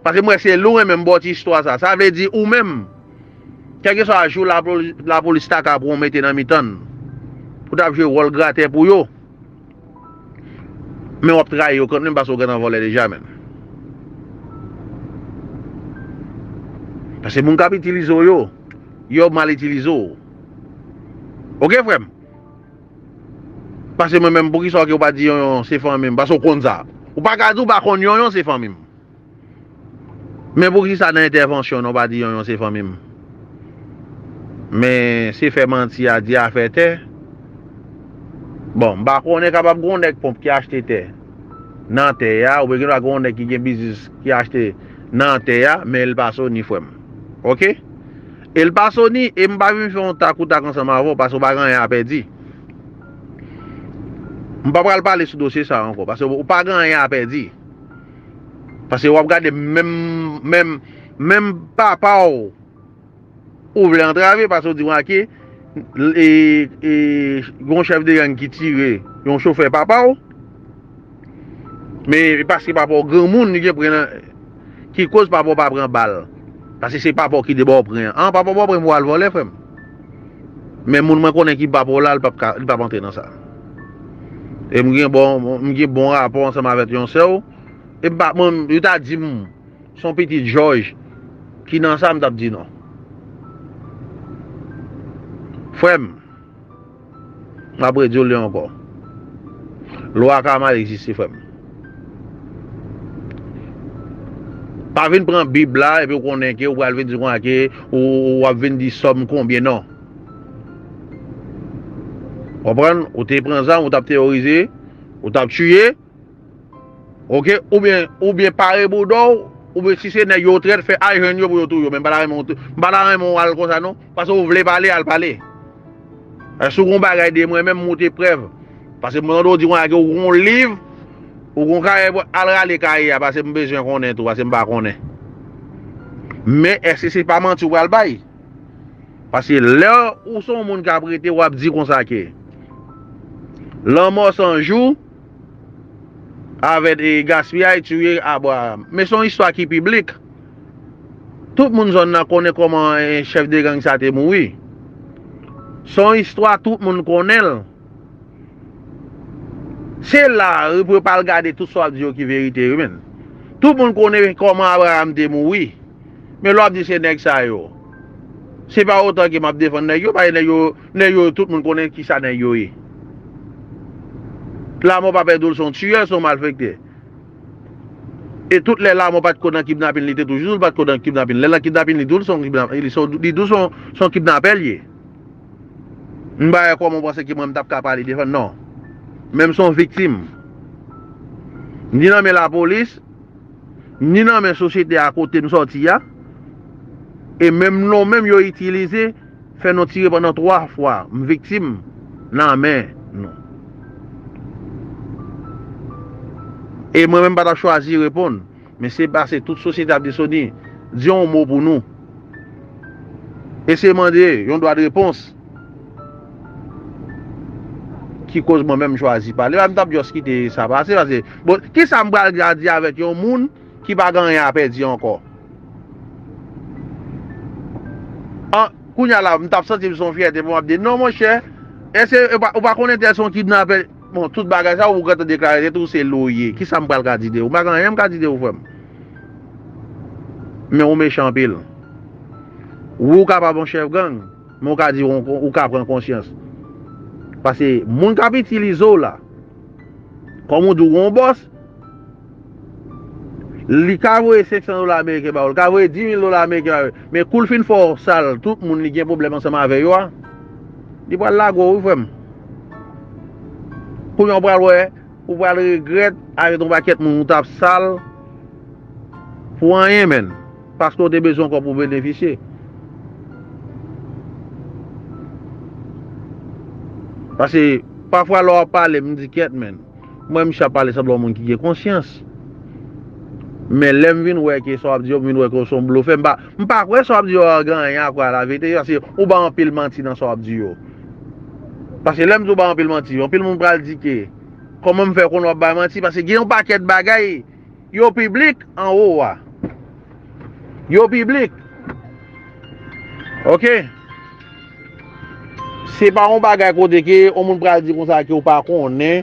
Paske m wè se li w renmen m ba w ti istwa sa. Sa vle di ou menm, kèlkeswa jou lapoli-, lapolis ta ka pran w mete nan mitan n, pou w t ap jwe wòl gratè pou yo, men w ap trayi yo kantmenm paske w gentan vòlè deja, menm. Paske moun k ap itilize w yo, yo mal itilize w. Oke, frè m? Paske mwen menm, poukisa w pa di Yonyon se fanmi m? Paske w konn sa. Ou pa ka di w pa konn Yonyon se fanmi m. Men poukisa nan entèvansyon nou pa di Yonyon se fanmi m? Men se fè manti a di afè tè. Bon, m pa konnen, kapab gen yon nèg ponp ki achte tè nan tè a, oubyen gen dwa gen yon nèg ki gen biznis ki achte nan tè a, men El Paso ni, frè m. Oke? El Paso ni, e m pa vin fè yon tak ou tak ansanm avè w, paske w pa gen anyen a pèdi. M pa pral pale sou dosye sa a ankò, paske ou pa gen anyen a pèdi. Paske w ap gade menm, menm, menm papa w, ou vle antrave, paske w di w ake, e, e, gon chèf de gang ki tire yon chofè papa w. Men e paske papa w granmoun, li gen pran nan, ki koz papa w pa pran bal. Paske se papa w ki te ba w pran an. An, papa w ba w pran pou w al vòlè, frè m. Men moun mwen konnen ki papa w la, li p ap ka, li p ap antre nan sa. E m gen bon, m gen bon rapò ansanm avèk yon sè w. E m pa, mwen, yo ta di m, se yon pitit jòj ki nan sa, m t ap di non. Frè m, m ap redi w li ankò. Lwa ka mal egziste, frè m. Pa vin pran Bib la, epi w konnen ke ou pral vin di konsa ke ou, ou ap vin di sòm konbyen, non. Konprann? Ou te pran zam, ou t ap teworize, ou t ap tiye, oke, oubyen, oubyen pare bouda w, oubyen si se nèg yo trèt, fè al jwenn yo pou yo touye w. Men m pa ta renmen w tou-, m pa ta renmen w al konsa non, paske w vle pale, al pale. Èske w gon bagay de mwen menm, montre prèv? Paske m tande w di konsa ke w gon liv, ou gon kayè, al rale kayè a, paske m bezwen konnen tou, paske m pa konnen. Men èske se pa manti w pral bay? Paske lè ou se yon moun k ap rete, w ap di konsa ke lanmò san jou, avèk, e, gaspiyay, tiye Abraham. Men se yon istwa ki piblik. Tout moun zòn nan konnen kòman, e, chèf de gang sa te mouri. Se yon istwa tout moun konnen l. Se la wi pou yo pa al gade tout sa w ap di yo ki verite wi, menn. Tout moun konnen kòman Abraram te mouri. Men lè w ap di se nèg sa yo, se pa otan ke m ap defann nèg yo, paske nèg yo, nèg yo, tout moun konnen kisa nèg yo ye. Lamò pa pèdi w, l se yon tiyè, l se yon malfektè. E tout lè Lamò pa t ko nan kidnapin, li te toujou di w l pa t ko nan kidnapin. Lè l nan kidnapin, li di w l se yon kidnap-, li se yon, li di w se yon, se yon kidnapè l ye. M pa wè kòman w panse ke mwen m t ap ka pale defann, non. Men m se yon viktim. Ni nan men lapolis, ni nan men sosyete a kote m sòti a. E menm non menm yo itilize, fè nou tire pandan twa fwa. M viktim nan men nou. E mwen menm pa t ap chwazi reponn. Men se pase tout sosyete ap di Sony, di yon mo pou nou. Eseye mande yon dwa de repons. Ki koz mwen menm m chwazi pale? M t ap just kite sa pase, pase, bon, kisa m pral di avèk yon moun ki pa gen anyen a pèdi ankò? An, kounye a la, m t ap santi m se yon fyète pou m ap di, non, monchè, èske ou pa, ou pa konnen tèl se yon kidnapè? Bon, tout bagay sa, ou gentan deklare tèt ou se lou w ye. Kisa m pral ka di de ou? M pa gen anyen m ka di de ou, frè m. Men ou mechan anpil. Wi, ou kapab yon chèf gang, men ou ka di ou, ou ka pran konsyans. Pase moun k ap itilize w la, kòm ou di w gon bòs, li ka voye senk san dola ameriken ba ou, li ka voye dis mil dola ameriken ba ou, men kou l fin fè w sal, tout moun li gen pwoblèm ansanm avè yo a, li pral lage w wi, frè m. Kounye a w pral wè, ou pral regrèt avèk yon pakèt moun ou t ap sal pou anyen, menn. Paske w te bezwen kòb pou benefisye. Pase, pafwa lè w ap pale, m di, kèt, menn. Mwen, misye ap pale sanble yon moun ki gen konsyans. Men lè m vin wè ke sa w ap di yo, m vin wè ke w se yon blofè. M pa, m pa kwè sa w ap di yo a gen anyen a kwè a laverite, pase ou bay anpil manti nan sa w ap di yo. Pase lè m di w bay anpil manti, anpil moun pral di ke, kòman m fè konnen w ap bay manti? Pase gen yon pakèt bagay, yo piblik anwo a. Yo piblik. Oke? Se pa yon bagay kote ke yon moun pral di konsa ke ou pa konnen,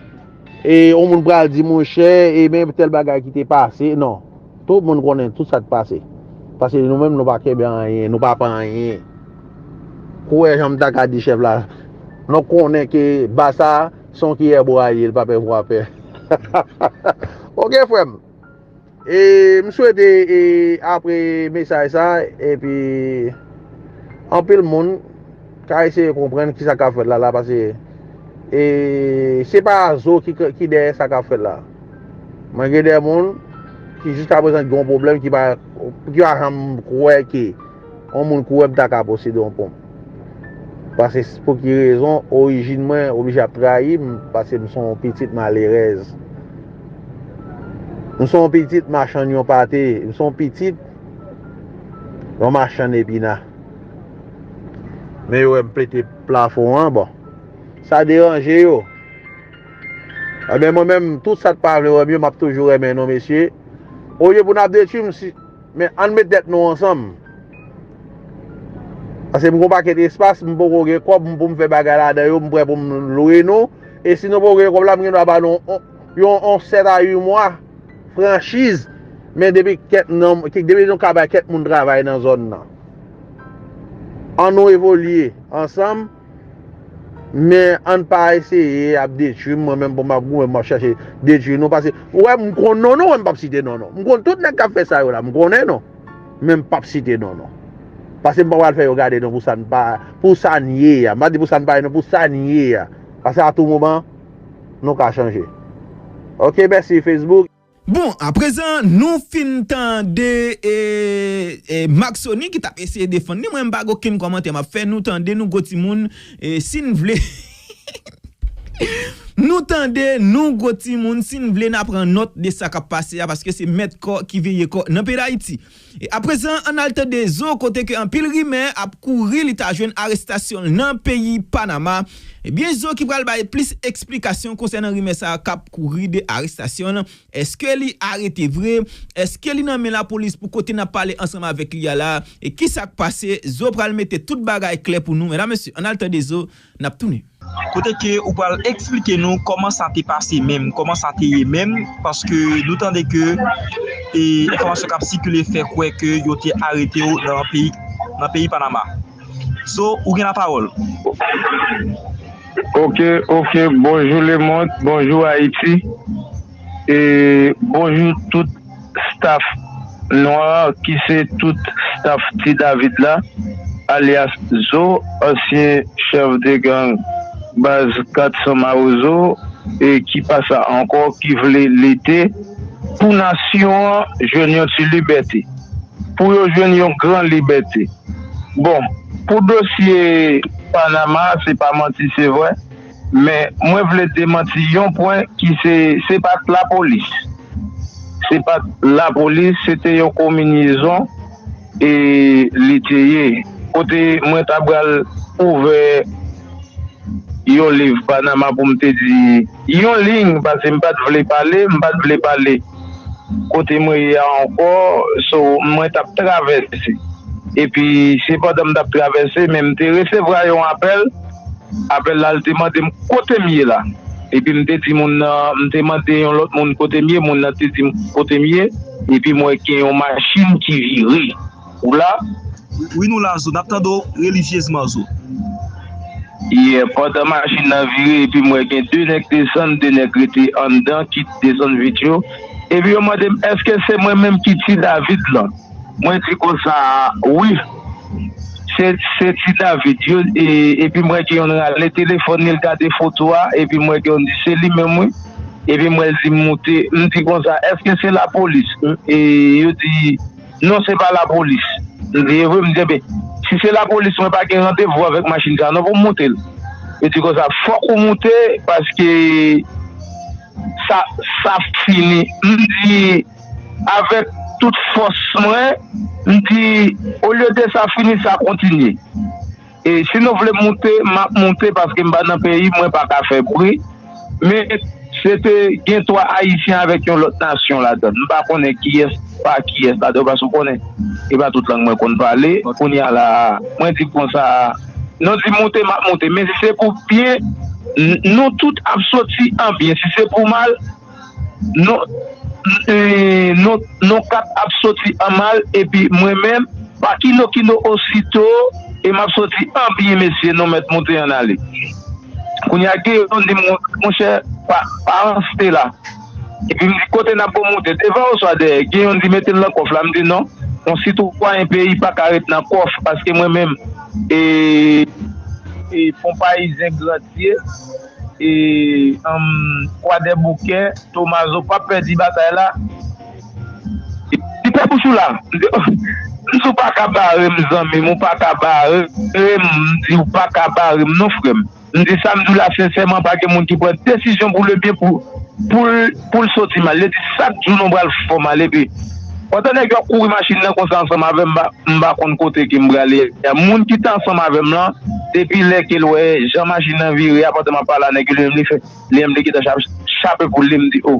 e yon moun pral di, monchè, e men tèl bagay ki te pase. Non. Tout moun konnen tout sa k pase. Pase nou menm, nou pa kenbe anyen, nou pa pran anyen. Kou wè jan m ta ka di chèf la, nou konnen ke baz sa, se yon kiyè bwa ye, li pa pè vwapè. Oke, frè m. E m swete, e, apre mesaj sa, epi anpil moun ka eseye konprann kisa k ap fèt la, la, pase, e, se pa zo ki, ki dèyè sa k ap fèt la. Mwen gen de moun ki jiskaprezan gen yon pwoblèm ki pa, ki pa janm kwè ke yon moun kou wè m ta ka posede yon ponp. Pase s-, pou ki rezon, orijin mwen oblije ap trayi m, pase m se yon pitit malerèz. M se yon pitit machann yon pate, m se yon pitit yon machann epina. Men yo wè m pete plafon an, bon. Sa deranje yo. Ebyen, mwen menm, tout sa k pa vle wè m yo, m ap toujou renmen nou, mesye. Olye pou n ap detwi m, si, men ann met tèt nou ansanm. Paske m gon pakèt espas, m poko gen kòb m pou m fè bagay ladan yo, m prè pou m lwe nou. E si nou poko gen kòb la, m gen dwa ba nou on, yon, on sèt a uit mwa franchiz. Men depi kèk nonm, depi nou ka bay kèk moun travay nan zòn nan. An nou evolye ansanm. Men ann pa eseye ap detwi m, mwen menm pou m ap goumen, m ap chache detwi nou, pase ou wè m konn non nou, m p ap site non nou. M konn tout nèg k ap fè sa yo la, m konnen non. Men m p ap site non nou. Pase m pa pral fè yo gade nou pou sa n pa, pou sa n ye a. M pa di pou sa n pa ye non, pou sa n ye a. Pase a tou moman, nou ka chanje. Oke, mèsi Facebook. Bon, aprezan, nou fin tande, e, e, Maxony ki t ap eseye defann li. Mwen, m pa gen okenn kòmantè m ap fè. Nou tande, nou gwo timoun, e, si n vle. Nou tande, nou gwo timoun, si n vle, n a pran nòt de sa k ap pase a, paske se mèt kò ki veye kò nan peyi Dayiti. E aprezan, ann al tande Zo, kote ke anpil rimè ap kouri, li ta jwenn arestasyon l nan peyi Panama. Ebyen, Zo ki pral bay plis eksplikasyon konsènan rimè sa a k ap kouri de arestasyon l. Èske li arete vre? Èske li nan men lapolis pou kote n ap pale ansanm avèk li a la? E kisa k pase? Zo pral mete tout bagay klè pou nou. Medam, mesye, ann al tande Zo, n ap tounen. Kote ke ou pral eksplike nou kòman sa te pase menm, kòman sa te ye menm, paske nou tande ke e, enfòmasyon k ap sikile fè kwè ke yo te arete w nan peyi, nan peyi Panama. So, ou gen lapawòl. Ok, ok. Bonjou lemonn, bonjou Ayiti. E bonjou tout staff nwa ki se tout staff Ti David la, alyas Zo, ansyen chèf de gang baz kat san Mawozo, e ki pa sa ankò, ki vle lite pou nasyon an jwenn yon ti libète, pou yo jwenn yon gran libète. Bon, pou dosye Panama, se pa manti, se vre, men mwen vle demanti yon pwen ki se, se pa t lapolis. Se pa t lapolis, se te yon konbinyezon e li te ye. Kote mwen ta pral ouvè yon liv Panama pou m te di yon liy, paske m pa t vle pale, m pa t vle pale kote mwen ye a ankò, so mwen t ap travèse. Epi se pandan m t ap travèse, men m te resevwa yon apèl, apèl la l te mande m kote m ye la. Epi m te di moun nan, m te mande yon lòt moun kote m ye, moun nan te di m kote m ye, epi m wè gen yon machin ki vire. Ou la? Wi, nou la, Zo, n ap tande w relijyezman, Zo. Yeah, pandan machin nan vire, epi m wè gen de nèg desann, de nèg rete anndan ki desann vit yo. Epi yo mande m, èske se mwen menm ki Ti David lan? Mwen di konsa, wi. Se, se Ti David. Yo, e, epi m wè gen yon rale telefòn li, l gade foto a, epi m wè gen yon di se li menm, wi. Epi m wè l di m moute. M di konsa, èske se lapolis? E yo di, non, se pa lapolis. M di, e vre? M di, enben, si se lapolis, mwen pa gen randevou avèk machin sa non pou m moute l. Yo di konsa, fòk ou moute, paske sa, sa fini. M di, avèk tout fòs mwen, m di, olye de sa fini, sa kontinye. E si nou vle m moute, m ap moute, paske m pa nan peyi m, mwen pa ka fè bri. Men, se te gen twa Ayisyen avèk yon lòt nasyon ladan l. M pa konnen kiyès pa kiyès ladan yo, paske w konnen, e pa tout lang mwen konn pale. Kounye a la, mwen di konsa, nou di moute, m ap moute. Men si se pou byen, n- nou tout ap soti an byen. Si se pou mal, nou, e, nou, nou kat ap soti an mal, epi mwen menm, pa kino kino osito, e m ap soti an byen, mesye, nou mèt moute ann ale. Kounye a, gen youn di m, monchè, pa, pa ranste la. Epi m di, kote n ap pou moute, devan oswa dèyè? Gen youn di, mete l nan kòf la. M di, non, yon sitwayen peyi pa ka ret nan kòf, paske mwen menm, e, e, Fonpayizyen Grantye, e, um, Kwadèboukè, Tomazo p ap pèdi batay la. Li pè bouch ou la. M di, m di, ou pa ka bare m, zanmi m, ou pa ka bare m. M di, ou pa ka bare m, non, frè m. M di, sa m di w la, sensèman, pa gen moun ki pran desizyon pou lebyen pou, pou l, pou l soti mal. Li di, chak jou nou pral fè w mal. Epi, pandan nèg yo ap kouri machin nan konsa ansanm avè m, m pa, m pa konn kote ke m prale a. Moun ki te ansanm avè m lan, depi lè ke l wè jan machin nan vire a, pandan m ap pale a nèg yo, li menm li fè, li menm li gentan chape, chape pou li, m di, o,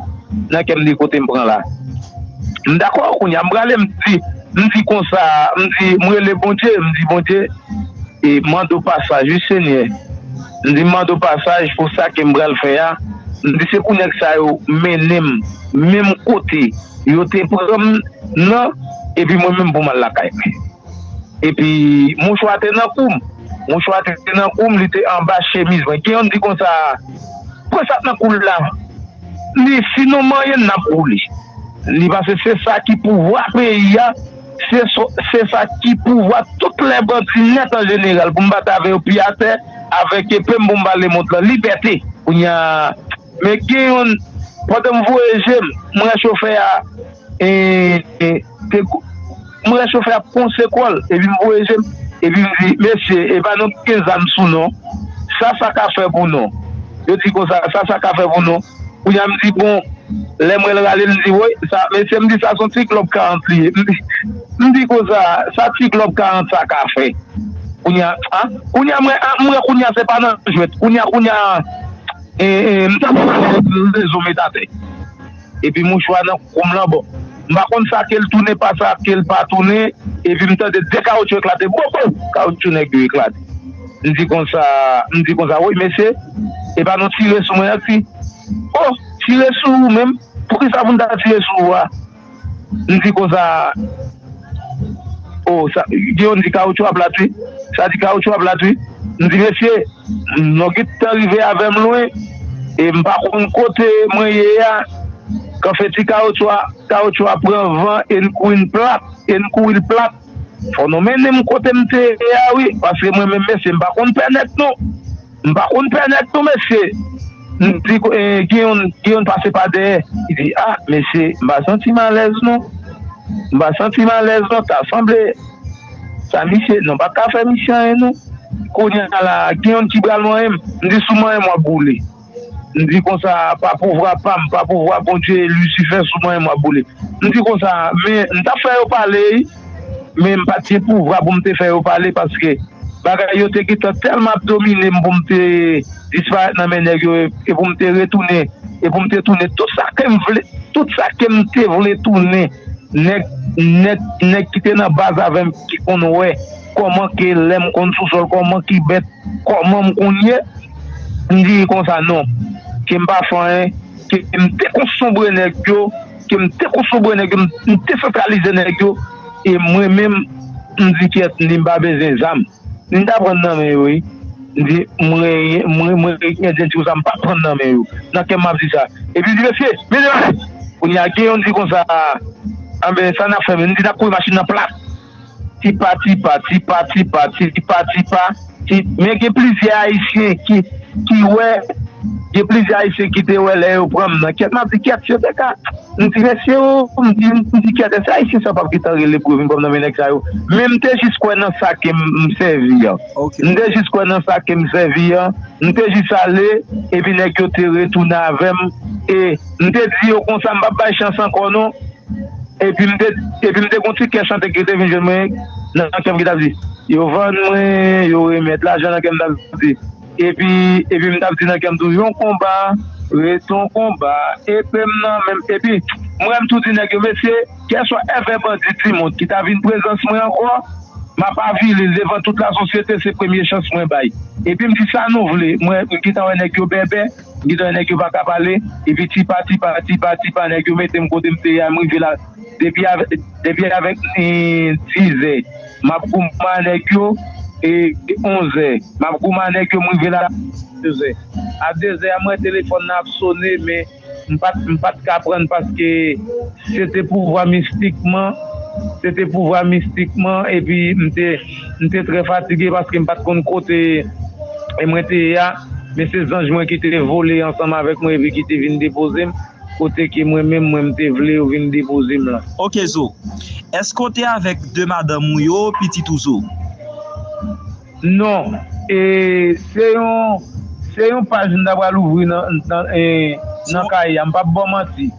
nan kè m di kote m pran la. M dakò, kounye a, m prale, m di, m di konsa, m di, m rele Bondye, m di, Bondye, e mande w pasaj, wi, Senyè. M di, mande w pasaj pou sa ke m pral fè a. M di, se pou nèg sa yo mennen m menm kote yo te pran m nan, epi mwen menm pou m al lakay mwen. Epi mouchwa te nan kou m. Mouchwa te nan kou m, li te anba chemiz mwen. Gen youn di konsa, pran sa k nan kou l la. Li, si nou manyen l, n ap boule. Li, paske se sa ki pouvwa peyi a, se so- se sa ki pouvwa tout lè bandi nèt an jeneral, pou m bat avè yo pye atè, avèk epe m pou m ba lemond lan libète. Kounye a, men gen youn, pandan m voye je m, m wè chofè a, e, e, te kou- m wè chofè a ponse kò l, epi m voye je m, epi m di, mesye, e pa nou ki gen zam sou nou, sa sa ka fè pou nou? Yo di konsa, sa sa ka fè pou nou? Kounye a m di, bon, lè m wè l rale, m di, woy, sa, mesye, m di, sa se yon ti glòb karant li ye. M di, m di konsa, sa ti glòb karant sa ka fè? Kounye a, a, kounye a, m wè, a, m wè kounye a se pa nan jwèt. Kounye a, kounye a, e, e, m t ap pale, m te zo met atè. Epi mouchwa nan kou m lan, bon. M pa konn sa ke l tounen, pa sa ke l pa tounen. Epi m tande de kawoutchou eklate. Bon, bon, kawoutchou nèg yo eklate. M di konsa, m di konsa, wi, mesye, e pa nou tire sou mwen, ak fi. O, tire sou ou menm? Poukisa pou n ta tire sou ou a? M di konsa, o, sa, gen youn di kawotchou a plat, wi. Sa di kawotchou a plat, wi. M di, mesye, nou gentan rive avè m lwen, e m pa konn kote mwen ye a. Konfeti kawotchou a, kawotchou a pran van e n kouri n plat, e n kouri l plat. Fò nou mennen m kote m te ye a, wi, paske mwen menm, mesye, m pa konn pè nèt, non. M pa konn pè nèt, non, mesye. M di, e, gen youn, gen youn pase pa dèyè. Li di, a, mesye, m pa santi m alèz, non. M pa santi m alèz, non. Ta sanble, sa misye, non, pa ka fè misye anyen, non. Kounye a la, gen youn ki pral manyen m. M di, si w manyen m, w ap boule. M di konsa, pa pouvwa pa m, pa pouvwa Bondye, Lisifè, si w manyen m, w ap boule. M di konsa, men m t ap fè yo pale, wi, men m pa t gen pouvwa pou m te fè yo pale, paske bagay yo te gentan tèlman ap domine m pou m te disparèt nan men nèg yo, e pou m te retounen, e pou m te tounen tout sa ke m vle, tout sa ke m te vle tounen. Nèg, nèg, nèg ki te nan baz avè m ki konn wè kòman ke lè m konn sou sòl, kòman ki bèt, kòman m konn ye, m di konsa non, ke m pa fè anyen, ke m te konsonbre nèg yo, ke m te konsonbre nèg yo, m te santralize nèg yo, e mwen menm, m di kyèt, m di m pa bezwen zam. M ta pran nan men yo, wi. M di, mwen, mwen, mwen, mwen, di konsa, m pa pran nan men yo. Nan kè m ap di sa. Epi m di, mesye, mesye, kounye a, gen yon di konsa, anben, sa n ap fè menm? M di, n ap kouri machin nan plat. Tipa, tipa, tipa, tipa, tipa, tipa. Ti, men gen plizyè Ayisyen ki, ki wè, gen plizyè Ayisyen ki te wè lè yo pran m nan. Kyèt, m ap di, kyèt, yo te ka. M di, mesye, o, m di, m di, kyèt, èske Ayisyen sa p ap gentan rele pou yo vin pran m nan men nèg sa yo? Men m te jis kwè nan sa ke m, m sèvi an. M te jis kwè nan sa ke m sèvi an. M te jis ale, epi nèg yo te retounen avè m. E m te di yo konsa, m p ap bay chans ankò, non. Epi m te, epi m te gon ti kè chante ki te vin jwenn mwen nan kè m ki t ap di, yo vann mwen, yo remèt lajan nan kè m t ap di. Epi, epi m t ap di nan kè m tou, yon konba, ret yon konba, epe m nan men m. Epi, mwen m tou di nèg yo, mesye, kèlswa èvè bandi Timon ki ta vin prezans mwen ankò, m ap avili l devan tout lasosyete, se premye chans mwen bay. Epi m di sa nou vle, mwen m gentan wè nèg yo bèbè, m gentan wè nèg yo pa ka pale, epi tipa, tipa, tipa, tipa, nèg yo mete m kote m te ye a, m rive la, depi avè, depi avèk, eh, dizè, m ap goumen a nèg yo, e onzè, m ap goumen a nèg yo, m rive la, dezè. A dezè a, m wè telefòn nan ap sone, men m pa t, m pa t ka pran paske se te pouvwa mistikman, se te pouvwa mistikman, epi m te, m te trè fatige paske m pa t konn kote e mwen te ye a, men se zanj mwen ki te vole ansanm avèk mwen epi ki te vin depoze m kote ke mwen menm, mwen m te vle yo vin depoze m lan. Ok, Zo. Èske w te avèk de madanm ou yo, pitit ou zo? Non. E se yon, se yon paj m ta pral ouvri nan, nan, e, nan kay la. M p ap ba w manti.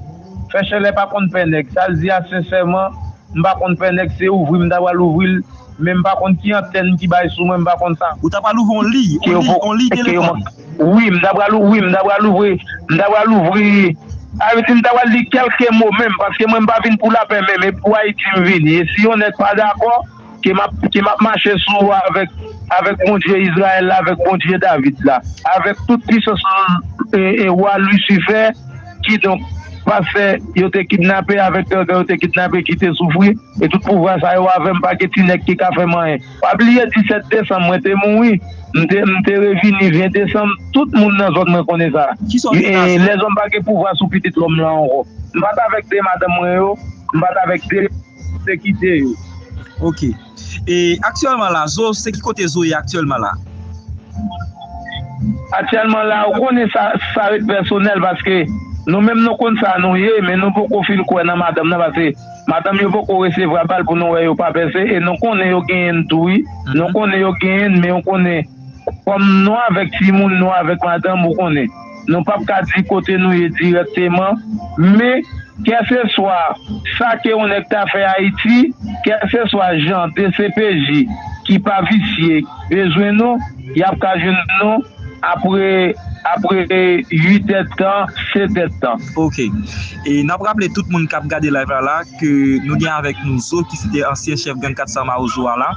Fè chalè pa konn pè nèg. Sa l di a, sensèman, m pa konn pè nèg, se ouvri m ta pral ouvri l, men m pa konn ki antèn ki bay sou mwen, m pa konn sa. Ou ta pral ouvri yon liy, yon liy, yon liy telefòn. Wi, m ta pral, wi, m ta pral ouvri, m ta pral ouvri, sa vle di m ta pral di kèlke mo menm, paske mwen m pa vin pou lapè menm, e pou Ayiti m vini. E si yon nèg pa dakò, ke m ap, ke m ap mache sou avèk, avèk Bondye Izrayèl la, avèk Bondye David la, avèk tout pisans, e, e, wa Lisifè, kidonk, pastè yo te kidnape, avèk gangan yo te kidnape, ki te soufri, e tout pouvwa sa yo avè m, pa gen ti nèg ki ka fè m anyen. Pa bliye disèt desanm, mwen te mouri, m te, m te revini ven desanm, tout moun nan zòn mwen konnen sa. Kisa w te ka fè? Lèzòm pa gen pouvwa sou pitit lòm lan ankò. M pa t avèk de madanm mwen yo, m pa t avèk de sekirite yo. Ok. E aktyèlman la, Zo, se ki kote Zo ye aktyèlman la? Aktyèlman la, ou konnen sa, sa ret pèsonèl paske nou menm nou konn sa nou ye, men nou poko fin kwè nan madanm nan paske madanm yo poko resevwa bal pou nou wè yo pa pèse e nou konnen yo genyen n tou wi. Nou konnen yo genyen n, men ou konnen kòm nou avèk timoun, nou avèk madanm, ou konnen. Nou p ap ka di kote nou ye dirèkteman, men kèlkeswa sa ke yon nèg ta fè Ayiti, kèlkeswa jan D C P J ki pa visye bezwen nou, y ap ka jwenn nou apre apre uit èdtan, sèt èdtan. Ok. E n ap raple tout moun k ap gade live la la ke nou gen avèk nou Zo ki se te ansyen chèf gang kat sa Mawozo a la,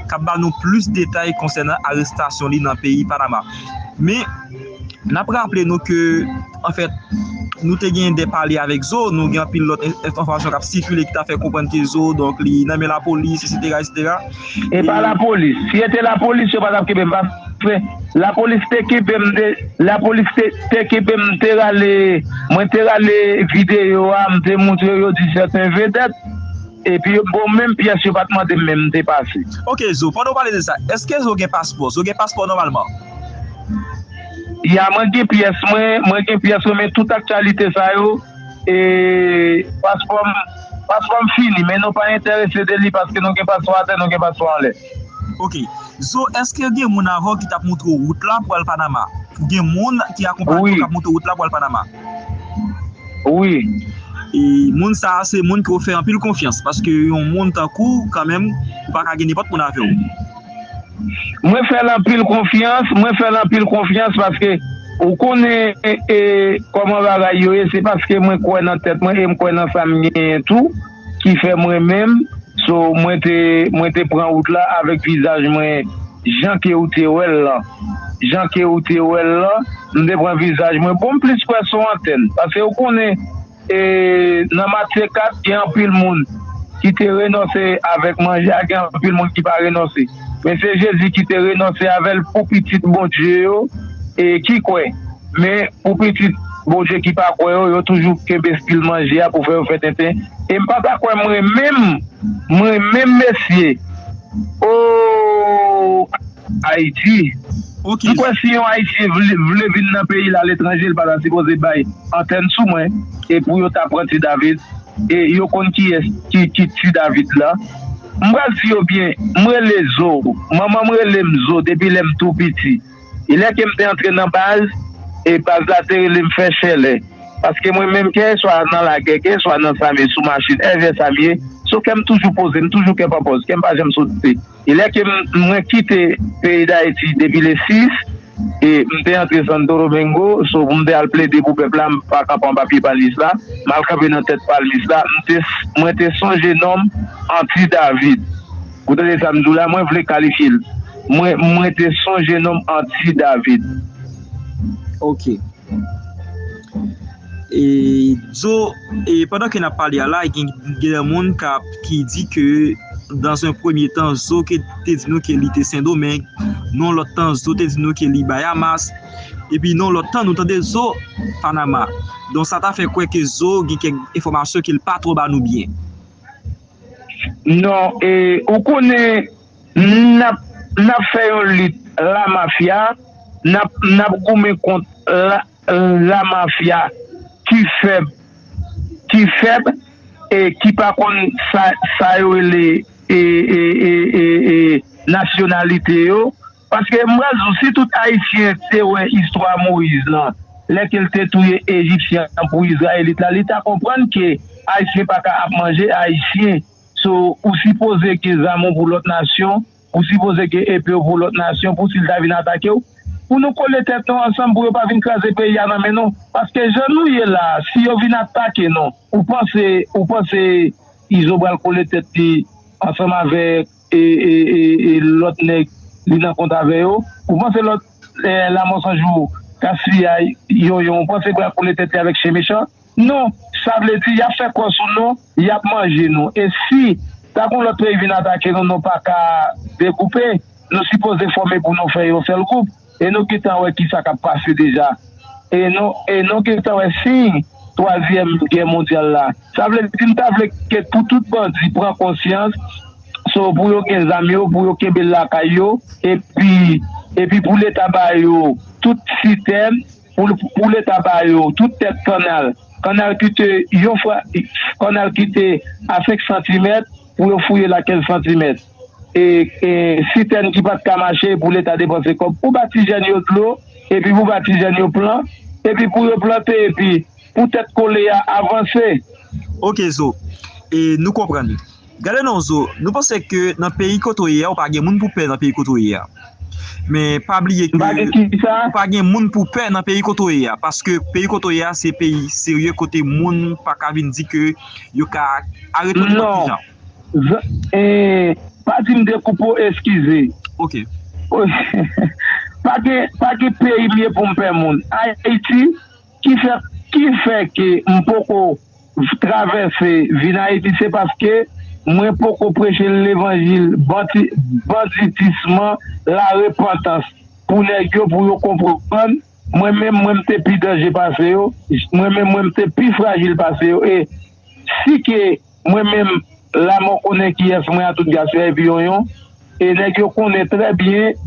k ap ba nou plis detay konsènan arestasyon li nan peyi Panama. Men n ap raple nou ke anfèt nou te gen de pale avèk Zo, nou gen anpil lòt enfòmasyon k ap sikile ki ta fè konprann ke Zo donk li nan men lapolis, etsetera, etsetera. E pa lapolis. Si e te lapolis, yo pa t ap kenbe m. Paske lapolis te kenbe m, te, lapolis te, te kenbe m, te rale, mwen te rale videyo a, m te montre yo, yo di sèten vedèt. Epi yo bon, menm pyès yo pa t mande m, men m te pase. Ok, Zo, pandan w pale de sa, èske Zo gen paspò? Zo gen paspò nòmalman? Ya, mwen gen pyès mwen, mwen gen pyès mwen, men tout aktyalite sa yo, e paspò m, paspò m fini, men nou pa enterese de li paske nou gen paspò atè, nou gen paspò anlè. Ok. Zo, èske gen moun avè w ki t ap montre w wout la pou al Panama? Ou gen moun ki akonpanye w k ap montre w wout la pou al Panama? Wi. E moun sa a se moun ke w fè anpil konfyans, paske yon moun tankou w kanmenm, ou pa ka gen nenpòt moun avè w. Mwen fè l anpil konfyans, mwen fè l anpil konfyans paske ou konnen e, e, kòman bagay yo ye, se paske mwen kwè nan tèt mwen e m kwè nan sa m genyen tou ki fè mwen menm. So, mwen te, mwen te pran wout la avèk vizaj mwen jan ke ou te wè l lan. Jan ke ou te wè l lan, m te pran vizaj mwen. Bon, m plis kwè se yon antèn. Paske ou konnen, e, nan Matye kat, gen anpil moun ki te renonse avèk manje a, gen anpil moun ki pa renonse. Men se Jezi ki te renonse avè l pou pitit Bondye yo e ki kwè. Men pou pitit Bondye ki pa kwè yo, yo toujou kenbe stil manje a pou fè yo fè tenten. E m pa ta kwè mwen menm, mwen menm mesye. Oh, Ayiti. M kwè si yon Ayisyen vle, vle vin nan peyi l aletranje, l pa ta sipoze bay antèn sou mwen. E pou yo ta pran Ti David, e yo konn kiyès ki, ki Ti David la. M pral di yo byen, m rele Zo. Manman m rele m Zo depi lè m tou piti. E lè ke m te antre nan baz, e baz la te rele m Fè Chèlè. Paske mwen menm, kèlkeswa nan lagè, kèlkeswa nan sa m ye, sou machin, èvè sa m ye, so kè m toujou poze, m toujou kè pa pòz, kè m pa janm sote. E lè ke m, mwen kite peyi Dayiti depi le sis, e m te antre Santo Domingo, so pou m te al plede pou pèp la, m pa kanpe anba pye palmis la, m al kanpe nan tèt palmis la, m te, mwen te sonje non m Anti David. Ou tande sa m di w la, mwen vle kalifye l. Mwen, mwen te sonje non m Anti David. Ok. E, Zo, e pandan ke n ap pale a la, gen, gen de moun k ap, ki di ke dans un premier temps, Zo ke te di nou ke li te Sendomeng, nan lòt tan, Zo te di nou ke li Bayamas, epi nan lòt tan, nou tande Zo Panama. Donk, sa ta fè kwè ke Zo gen kèk enfòmasyon ke l pa twò ba nou byen. Non, e, ou konnen, n ap, n ap fè yon lit la mafya, n ap, n ap goumen kont la, la mafya ki fèb, ki fèb, e ki pa konn sa, sa yo rele, e, e, e, e, e, nasyonalite yo. Paske m pral di w, si tout Ayisyen te wè istwa Moyiz lan, lè ke l te touye Ejipsyen an pou Izrayelit la, li ta konprann ke Ayisyen pa ka ap manje Ayisyen. So, ou sipoze gen zam ou pou lòt nasyon, ou sipoze gen epe w pou lòt nasyon, pou si l ta vin atake w, pou nou kole tèt nou ansanm, pou yo pa vin kraze peyi a nan men nou. Paske jan nou ye la a, si yo vin atake nou, ou panse, ou panse Izo pral kole tèt li ansanm avèk e, e, e, e lòt nèg li nan kont avè yo? Ou panse lòt, e, Lamò San Jou, Kasfiyay, Yonyon, ou panse pral kole tèt li avèk chen mechan? Non, sa vle di y ap fè kò sou nou, y ap manje nou. E si ta gon lòt peyi vin atake nou, nou pa ka degoupe, nou sipoze fòme pou nou fè yon sèl gwoup. E nou gentan wè kisa k ap pase deja. E nou, e nou gentan wè siy twazyèm gè mondyal la. Sa vle di, m ta vle ke pou tout bandi pran konsyans, so, pou yo gen zam yo, pou yo kenbe l lakay yo, epi, epi pou Leta ba yo tout sitèn, pou, pou Leta ba yo tout tèt kannal. Kannal ki te yon fra, kannal ki te a senk santimèt, pou yo fouye l a kenz santimèt. E, e sitèn ki pa t ka mache, pou Leta depanse kòb pou ba ti jèn yo dlo, epi pou ba ti jèn yo plan, epi pou yo plante, epi pou tèt kole a avanse. Ok, Zo. E nou konprann. Gade non, Zo, nou panse ke nan peyi kote w ye a, ou pa gen moun pou pè nan peyi kote w ye a? Men pa bliye ke ou pa gen moun pou pè nan peyi kote w ye a, paske peyi kote w ye a se peyi serye kote moun pa ka vin di ke yo ka arete w nenpòt ki jan. Pa di m dekoupe w, eskize. Ok. Pa gen, pa gen peyi m ye pou m pè moun. Ayiti, ki fè, ki fè ke m poko travèse vin Ayiti, se paske mwen poko preche levanjil banditisman, larepantans pou nèg yo, pou yo konprann mwen menm, mwen m te pi danje pase yo, mwen menm, mwen m te pi frajil pase yo, e si ke mwen menm, lamò konnen kiyès mwen a tout gaspiya epi yonyon, e nèg yo konnen trè byen,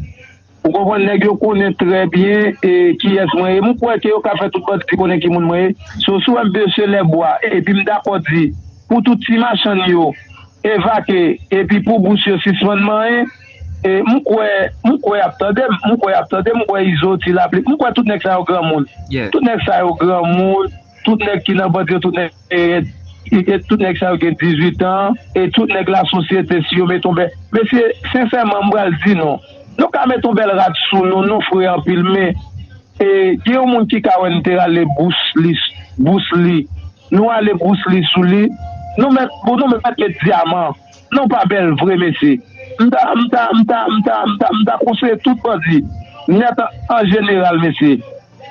ou konprann, nèg yo konnen trè byen e kiyès mwen ye. M kwè ke yo ka fè tout bandi konnen ki moun mwen ye. So, si w wè m bese lèbwa, epi m dakò di, pou tout ti machann yo, evake, epi pou bous yo sispann manyen, e m kwè, m kwè y ap tande m, m kwè y ap tande m, m kwè Izo, Ti Lapli, m kwè tout nèg sa yo granmoun. Tout nèg sa yo granmoun, tout nèg ki nan bandi yo, tout nèg, e, e, tout nèg sa yo gen dizuit an, e tout nèg lasosyete, si yo met yon bèl, mesye, sensèman, m pral di nou, nou ka met yon bèl rad sou nou, nou fre anpil, men e, gen yon moun ki ka wè n te rale bous li, bous li, nou ale bous li sou li, nou mèt, pou nou mèt met dyaman, nou pa bèl vre, mesye. M ta, m ta, m ta, m ta, m ta, m ta konseye tout bandi, nèt an, an jeneral, mesye.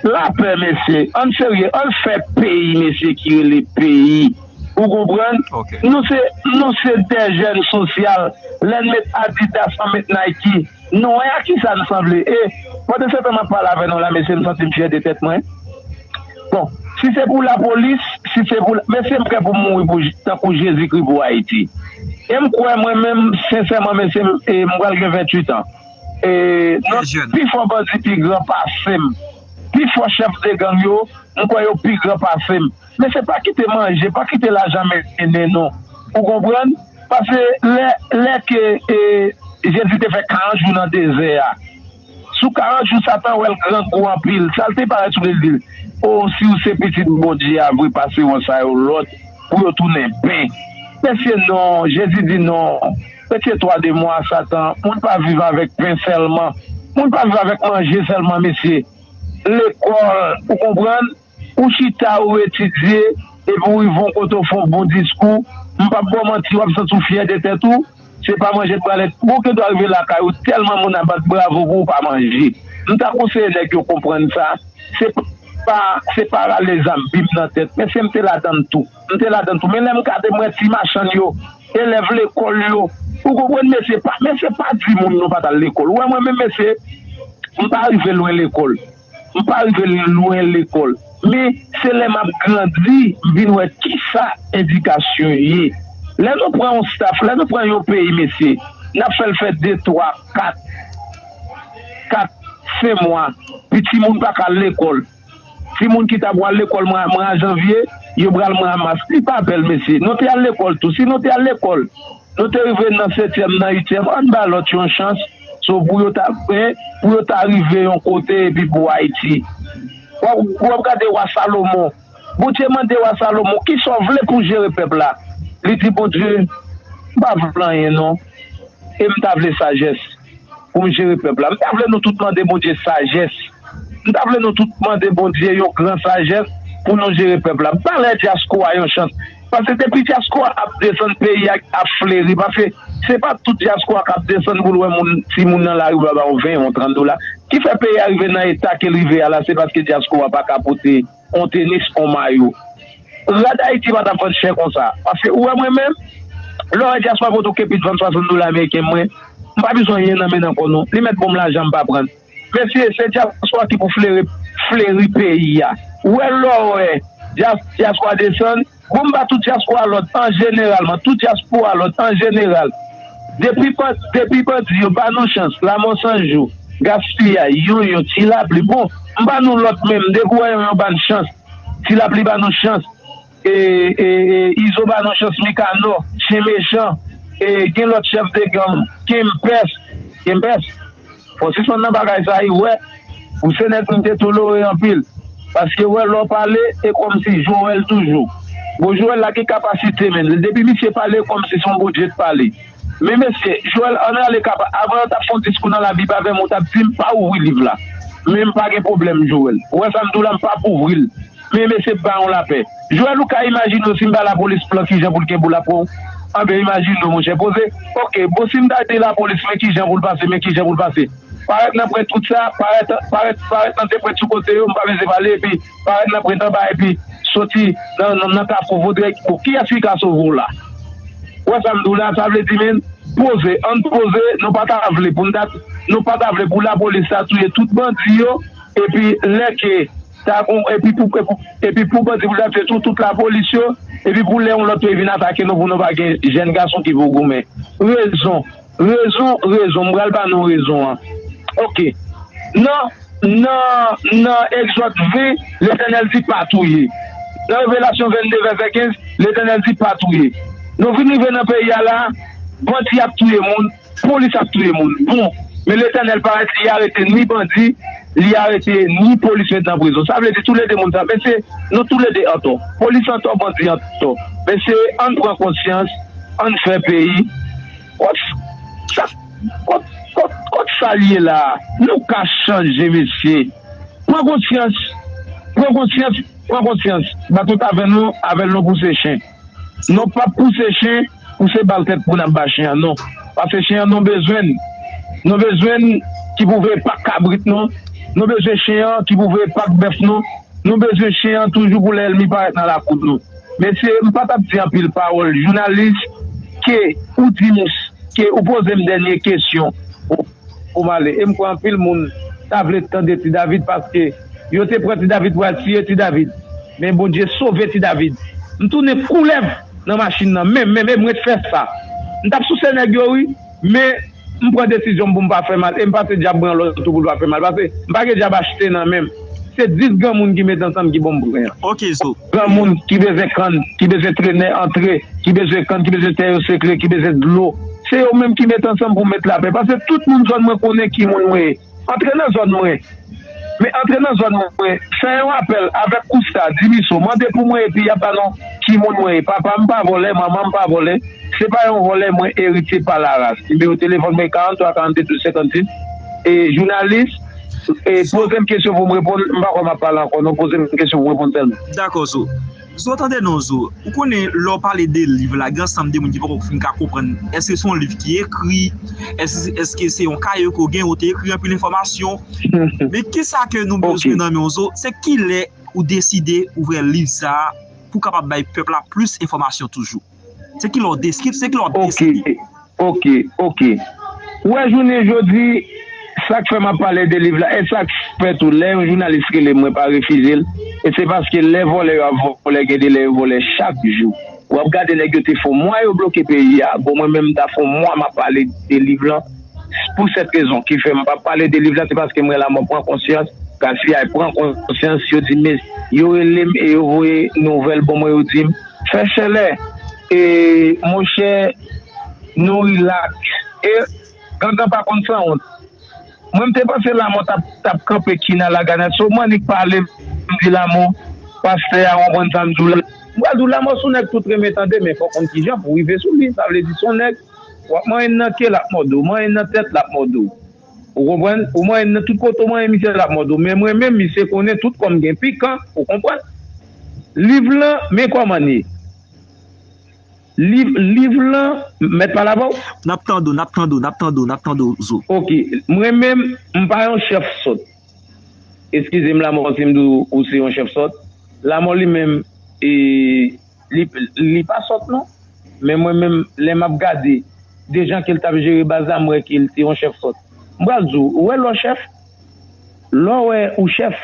Lapè, mesye. Ann serye, ann fè peyi, mesye, ki rele peyi. Ou konprann? Nou se, nou se de jèn sosyal. Lè n met Adidas, ann met Nike. Nou wè a kisa n sanble. E, pandan se tan m ap pale avè nou la, mesye, m santi m fyè de tèt mwen. Bon, si se pou lapolis, si se pou, mesye, m prè pou m mouri pou, tankou Jezikri pou Ayiti. E m kwè mwen menm, sensèman, mesye, m, e, m pral gen venntuit an. E, non, pi fò bandi pi gran pase m. Pi fò chèf de gang yo, m kwè yo pi gran pase m. Men se pa kite manje, pa kite lajan mennen nou. Ou konprann? Paske lè, lè ke e, Jezi te fè karant jou nan dezè a, sou karant jou, Satan wè l grangou anpil. Sa l te parèt sou li, l di l, o, si w se pitit Bondye a vre, pase won sa yo lòt, pou yo tounen pen. Mesye, non, Jezi di non. Retire twa de mwa, Satan. Moun pa viv avèk pen sèlman. Moun pa viv avèk manje sèlman, mesye. Lekòl, ou konprann? Ou chita, ou etidye, epi ou rive yon kote, ou fè yon bon diskou. M p ap ba w manti, w ap santi w fyè de tèt ou. Se pa manje t pral et. Bon, ou gendwa rive lakay ou, tèlman moun ap bat bravo pou ou pa manje. M ta konseye nèg yo konprann sa. Se pa, se pa rale zam, bib nan tèt. Mesye, m te ladann tou. M te ladann tou. Men lè m gade, m wè ti machann yo, elèv lekòl yo. Ou konprann, mesye, pa, mesye, pa di moun nou pa t al lekòl. Ou wè mwen menm, mesye, m pa rive lwen lekòl. M pa rive lwen lekòl. Men, se lè m ap grandi, m vin wè kisa edikasyon ye. Lè nou pran yon staff, lè nou pran yon peyi, mesye, n ap fè l fè de, twa, kat, kat, senk mwa, pi timoun pa ka al lekòl. Timoun ki ta pral lekòl mwa, mwa janvye, yo pral mwa mas. Li pa bèl, mesye. Nou te al lekòl tou. Si nou te al lekòl, nou te rive nan setyèm, nan uityèm, ann ba lòt yo yon chans. So, pou yo ta, en, pou yo ta rive yon kote epi pou Ayiti. W ap, w ap gade wa Salomon. Bondye mande wa Salomon, kisa w vle pou jere pèp la? Li di, Bondye, m pa vle anyen non. E m ta vle sajès pou m jere pèp la. M ta vle nou tout mande Bondye sajès. M ta vle nou tout mande Bondye yon gran sajès pou nou jere pèp la. M pa lè dyaspora yon chans. Paske depi dyaspora ap desann, peyi a ap fleri. Paske se pa tout dyaspora k ap desann pou l wè moun, timoun nan lari pa ba w ven, yon trant dola. Ki fè peyi a rive nan eta ke l rive a la, se paske dyaspora pa ka pote yon tenis, yon mayo. Rad Ayiti pa t ap vann chè konsa. Paske ou wè mwen menm, lè w wè dyaspora pote yon kepi t vann swasant dola ameriken, mwen, m pa bezwen anyen nan men nan kò nou. Li mèt ban m lajan, m pa pran l. Mesye, se dyaspora ki pou fleri, fleri peyi a. Ou wè lè w wè dya-, dyaspora desann, bon, m ba tout dyaspora lòd an jeneralman, tout dyaspora lòd an jeneral. Depi ban-, depi bandi yo ba nou chans, Lamò San Jou, Gaspiyay, Yonyon, Ti Lapli, bon, m ba nou lòd menm, depi w wè Yonyon ba n chans, Ti Lapli ba nou chans, e, e, e, Izo ba nou chans, Mikanò, Chen Mechan, e, gen lòt chèf de gang, Kenpès, Kenpès. Fò w sispann nan bagay sa, wi, wè. Ou se nèg moun te tolore anpil. Paske, wè, lè w pale, e kòmsi Joel toujou. Bon, Joel la gen kapasite, men. Depi misye pale, kòmsi se yon Bondye t pale. Men mesye, Joel, ann rale kaba. Avan yo t ap fè yon diskou nan lavi pa avè m, ou t ap di m pa ouvri liv la. Men m pa gen pwoblèm, Joel. Ou wè sa m di w la, m p ap ouvri l. Men mesye, ba yon lapè. Joel, ou ka imajine w si m ba lapolis plan kijan pou l kenbe w la pou. Anben, imajine w, monchè, poze. Oke, bon, si m ta di lapolis, men kijan pou l pase, men kijan pou l pase. Parèt nan pwen tout sa, parèt, parèt, parèt nan de pwen sou kote yo, m pa bezwen pale, epi parèt nan pwen anba, epi soti nan, nan, nan kafou Vodrèg. Bon, kiyès ki ka sove w la? Ou wè sa m di w la, sa vle di, men, poze, ann poze, nou pa ta vle pou n ta, nou pa ta vle pou lapolis ta touye tout bandi yo, epi lè ke ta gon, epi pou, epi, epi pou bandi pou ta touye tout, tout lapolis yo, epi pou lè yon lòt peyi vin atake nou, pou nou pa gen jèn gason ki pou goumen. Rezon, rezon, rezon, m pral ba nou rezon an. Oke. Nan, nan, nan Egzòd ven, Letènèl di pa touye. Nan Revelasyon vennde vèsè kenz, Letènèl di pa touye. Nou vin rive nan peyi a la, bandi ap touye moun, polis ap touye moun. Bon, men Letènèl parèt, li arete ni bandi, li arete ni polis met nan prizon. Sa vle di toulede moun sa, mesye, nou toulede antò. Polis antò, bandi antò. Mesye, ann pran konsyans, ann fè peyi. Kot sa, kot, kot, kot sa l ye la? Nou ka chanje, mesye. Pran konsyans. Pran konsyans. Pran konsyans. Bat tout avè nou, avè l nou pouse chen. Nou p ap pouse chen pou se bal tèt pou n ap ba chen an, non. Paske chen an nou bezwen l. Nou bezwen l ki pou veye pak kabrit nou. Nou bezwen chen an ki pou veye pak bèf nou. Nou bezwen chen an toujou pou lè ènmi parèt nan lakou nou. Mesye, m pa t ap di anpil pawòl. Jounalis, ke ou di m, ke ou poze m dènye kesyon pou, pou m ale. E m kwè anpil moun ta vle tande Ti David paske yo te pran Ti David pou al tiye Ti David. Men Bondye sove Ti David. M tounen koulèv nan machin nan, menm, menm, e m ret fè sa. M t ap souse nèg yo, wi, men m pran desizyon m pou m pa fè mal, e m pase dyab mwen yon lòt tou pou l pa fè mal, paske m pa gen dyab achte nan men m. Se dis granmoun ki met ansanm ki ban m pwen an. Ok, Zo. Granmoun ki bezwen kann, ki bezwen trenè antre, ki bezwen kann, ki bezwen tè yo sekle, ki bezwen dlo. Se yo menm ki met ansanm pou met lapè, paske tout moun zòn mwen konnen ki moun mwen ye. Antre nan zòn mwen. Men antre nan zòn mwen, fè yon apèl avèk Kousta, Dimiso, mande pou mwen epi y ap ba nou ki moun mwen ye. Papa m pa vòlè, manman m pa vòlè. Se pa yon vòlè, mwen eritye pa laras. Nimewo telefòn mwen karant twa karannde douz senkannsis. E jounalis, e poze m kesyon pou m reponn, m pa kwè m ap pale ankò, non, poze m kesyon pou m reponn sèlman. Dakò, Zo. Zo, tande non, Zo. Ou konnen, lè w pale de liv la, gen ansanm de moun ki poko fin ka konprann. Èske se yon liv ki ekri? Èske, èske se yon kaye ke w gen, ou te ekri anpil enfòmasyon? Men kisa ke nou bezwen nan men w, Zo, se kilè ou deside ouvè liv sa a pou w kapab bay pèp la plis enfòmasyon toujou? Se kilè w deside, se kilè w ap deside? Ok, ok. Ou wè jounen jodi, sa k fè m ap pale de liv la, e sa k fè tou, lè yon jounalis rele m, mwen pa refize l, e se paske lè vòlè yo ap vòlè, gen de lè yo vòlè chak jou. W ap gade nèg yo te fè yon mwa yo bloke peyi a, bon, mwen menm m ta fè yon mwa m ap pale de liv lan. Pou sèt rezon ki fè m p ap pale de liv la, se paske m wè lanmò pran konsyans, Gafiyay pran konsyans, yo di, men, yo rele m e yo voye nouvèl ban mwen, yo di m, fè chalè, e, monchè, nou rilaks. E gangan pa konn sanwont. Mwen, m te panse lanmò t ap, t ap kanpe kin a laganat. So, m annik pale, m di lanmò, pastè a, w konprann sa m di w la. M pral di w lanmò se yon nèg tout renmen tande, men fò w konn kijan pou w rive sou li. Sa vle di se yon nèg, w ap manyen l nan ke, l ap mòde w, manyen l nan tèt, l ap mòde w. Ou konprann? Ou manyen l nan tout kote, ou manyen misye, l ap mòde w. Men mwen menm, misye konnen tout kò m gen pikan, ou konprann? Liv lan, men kòman l ye. Liv, liv lan, mèt pale avè w? N ap tande w, n ap tande w, n ap tande w, n ap tande w, Zo. Ok, mwen menm, m pa yon chèf sòt. Eskize m, lanmò, si m di w ou se yon chèf sòt. Lanmò li menm, e, li, li pa sòt non. Men mwen menm, lè m ap gade de jan ke l t ap jere baz la, m wè ke l te yon chèf sòt. M pral di w, ou wè lè w chèf, lè w wè ou chèf,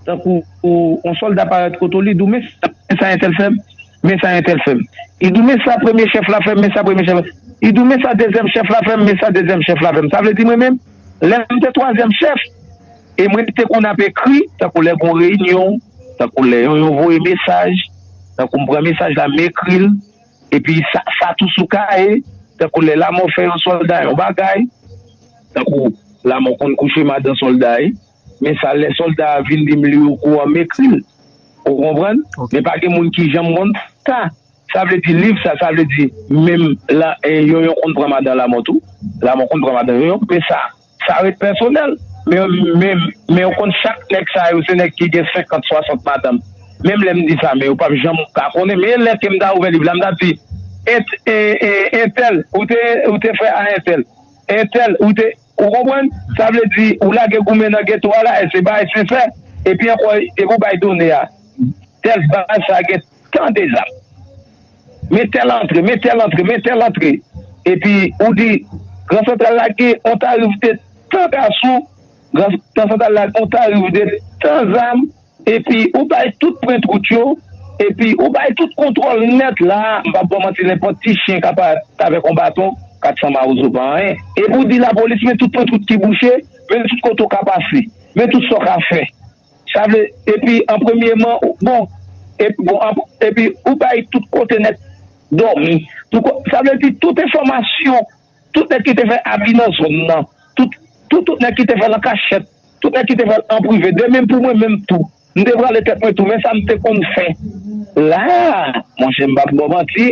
tankou ou, yon sòlda parèt kote w, li di w, men sa, men sa entèl fè m, men sa entèl fè m. Li di w, men sa premye chèf la fè m, men sa premye chèf la. Li di w, men sa dezyèm chèf la fè m, men sa dezyèm chèf la fè m. Sa vle di mwen menm, lè m te twazyèm chèf, e mwen te konn ap ekri, tankou lè gon reyinyon, tankou lè yon, yon voye mesaj, tankou m pran mesaj la, m ekri l, epi sa, sa tou sou kaye, tankou lè lanmò fè yon sòlda yon bagay, tankou lanmò konn kouche madan sòlda, e, men sa lè sòlda a vin di m li okoran, m ekri l. Ou konprann? Ok. Men pa gen moun ki janm konn sa. Sa vle di liv sa, sa vle di menm la, e, Yonyon konn pran madan Lamò tou. Lamò konn pran madan Yonyon, men sa, sa ret pèsonèl. Men, men, men ou konn chak nèg sa yo, se nèg ki gen senkant, swasant madanm. Menm lè m di sa, men yo p ap janm ka konnen. Men lè ke m ta ouvè liv la, m ta di, ent-, e, e, entèl, ou te, ou te frè a entèl. Entèl, ou te, ou konprann? Sa vle di, ou lage goumen nan geto a la, e se bagay sensè. Epi ankò, epi ou bay done a. Tèl baz sa gen tan de zam. Men tèl antre, men tèl antre, men tèl antre. Epi ou di, Gran Santral la gen yon tarif de tan gasou, Gran, Gran Santral la gen yon tarif de tan zam, epi ou bay tout pwent wout yo, epi ou bay tout kontwòl nèt la, m p ap ba w manti, nenpòt ti chen k ap parèt avèk yon baton, kat san mawozo pa anyen. Epi ou di lapolis, men tout pwent wout ki bouche, men tout kote w ka pase, men tout sa w ka fè. Sa vle, epi an premyeman, bon, epi, bon, an, epi ou bay tout kote nèg dòmi. Tout ko-, sa vle di tout enfòmasyon, tout nèg ki te fè abi nan zòn nan, tout, tout, tout nèg ki te fè l an kachèt, tout nèg ki te fè l an prive, de menm pou mwen menm tou. M te prale tèt mwen tou, men sa m te konn fè. La, monchè, m p ap ba w manti,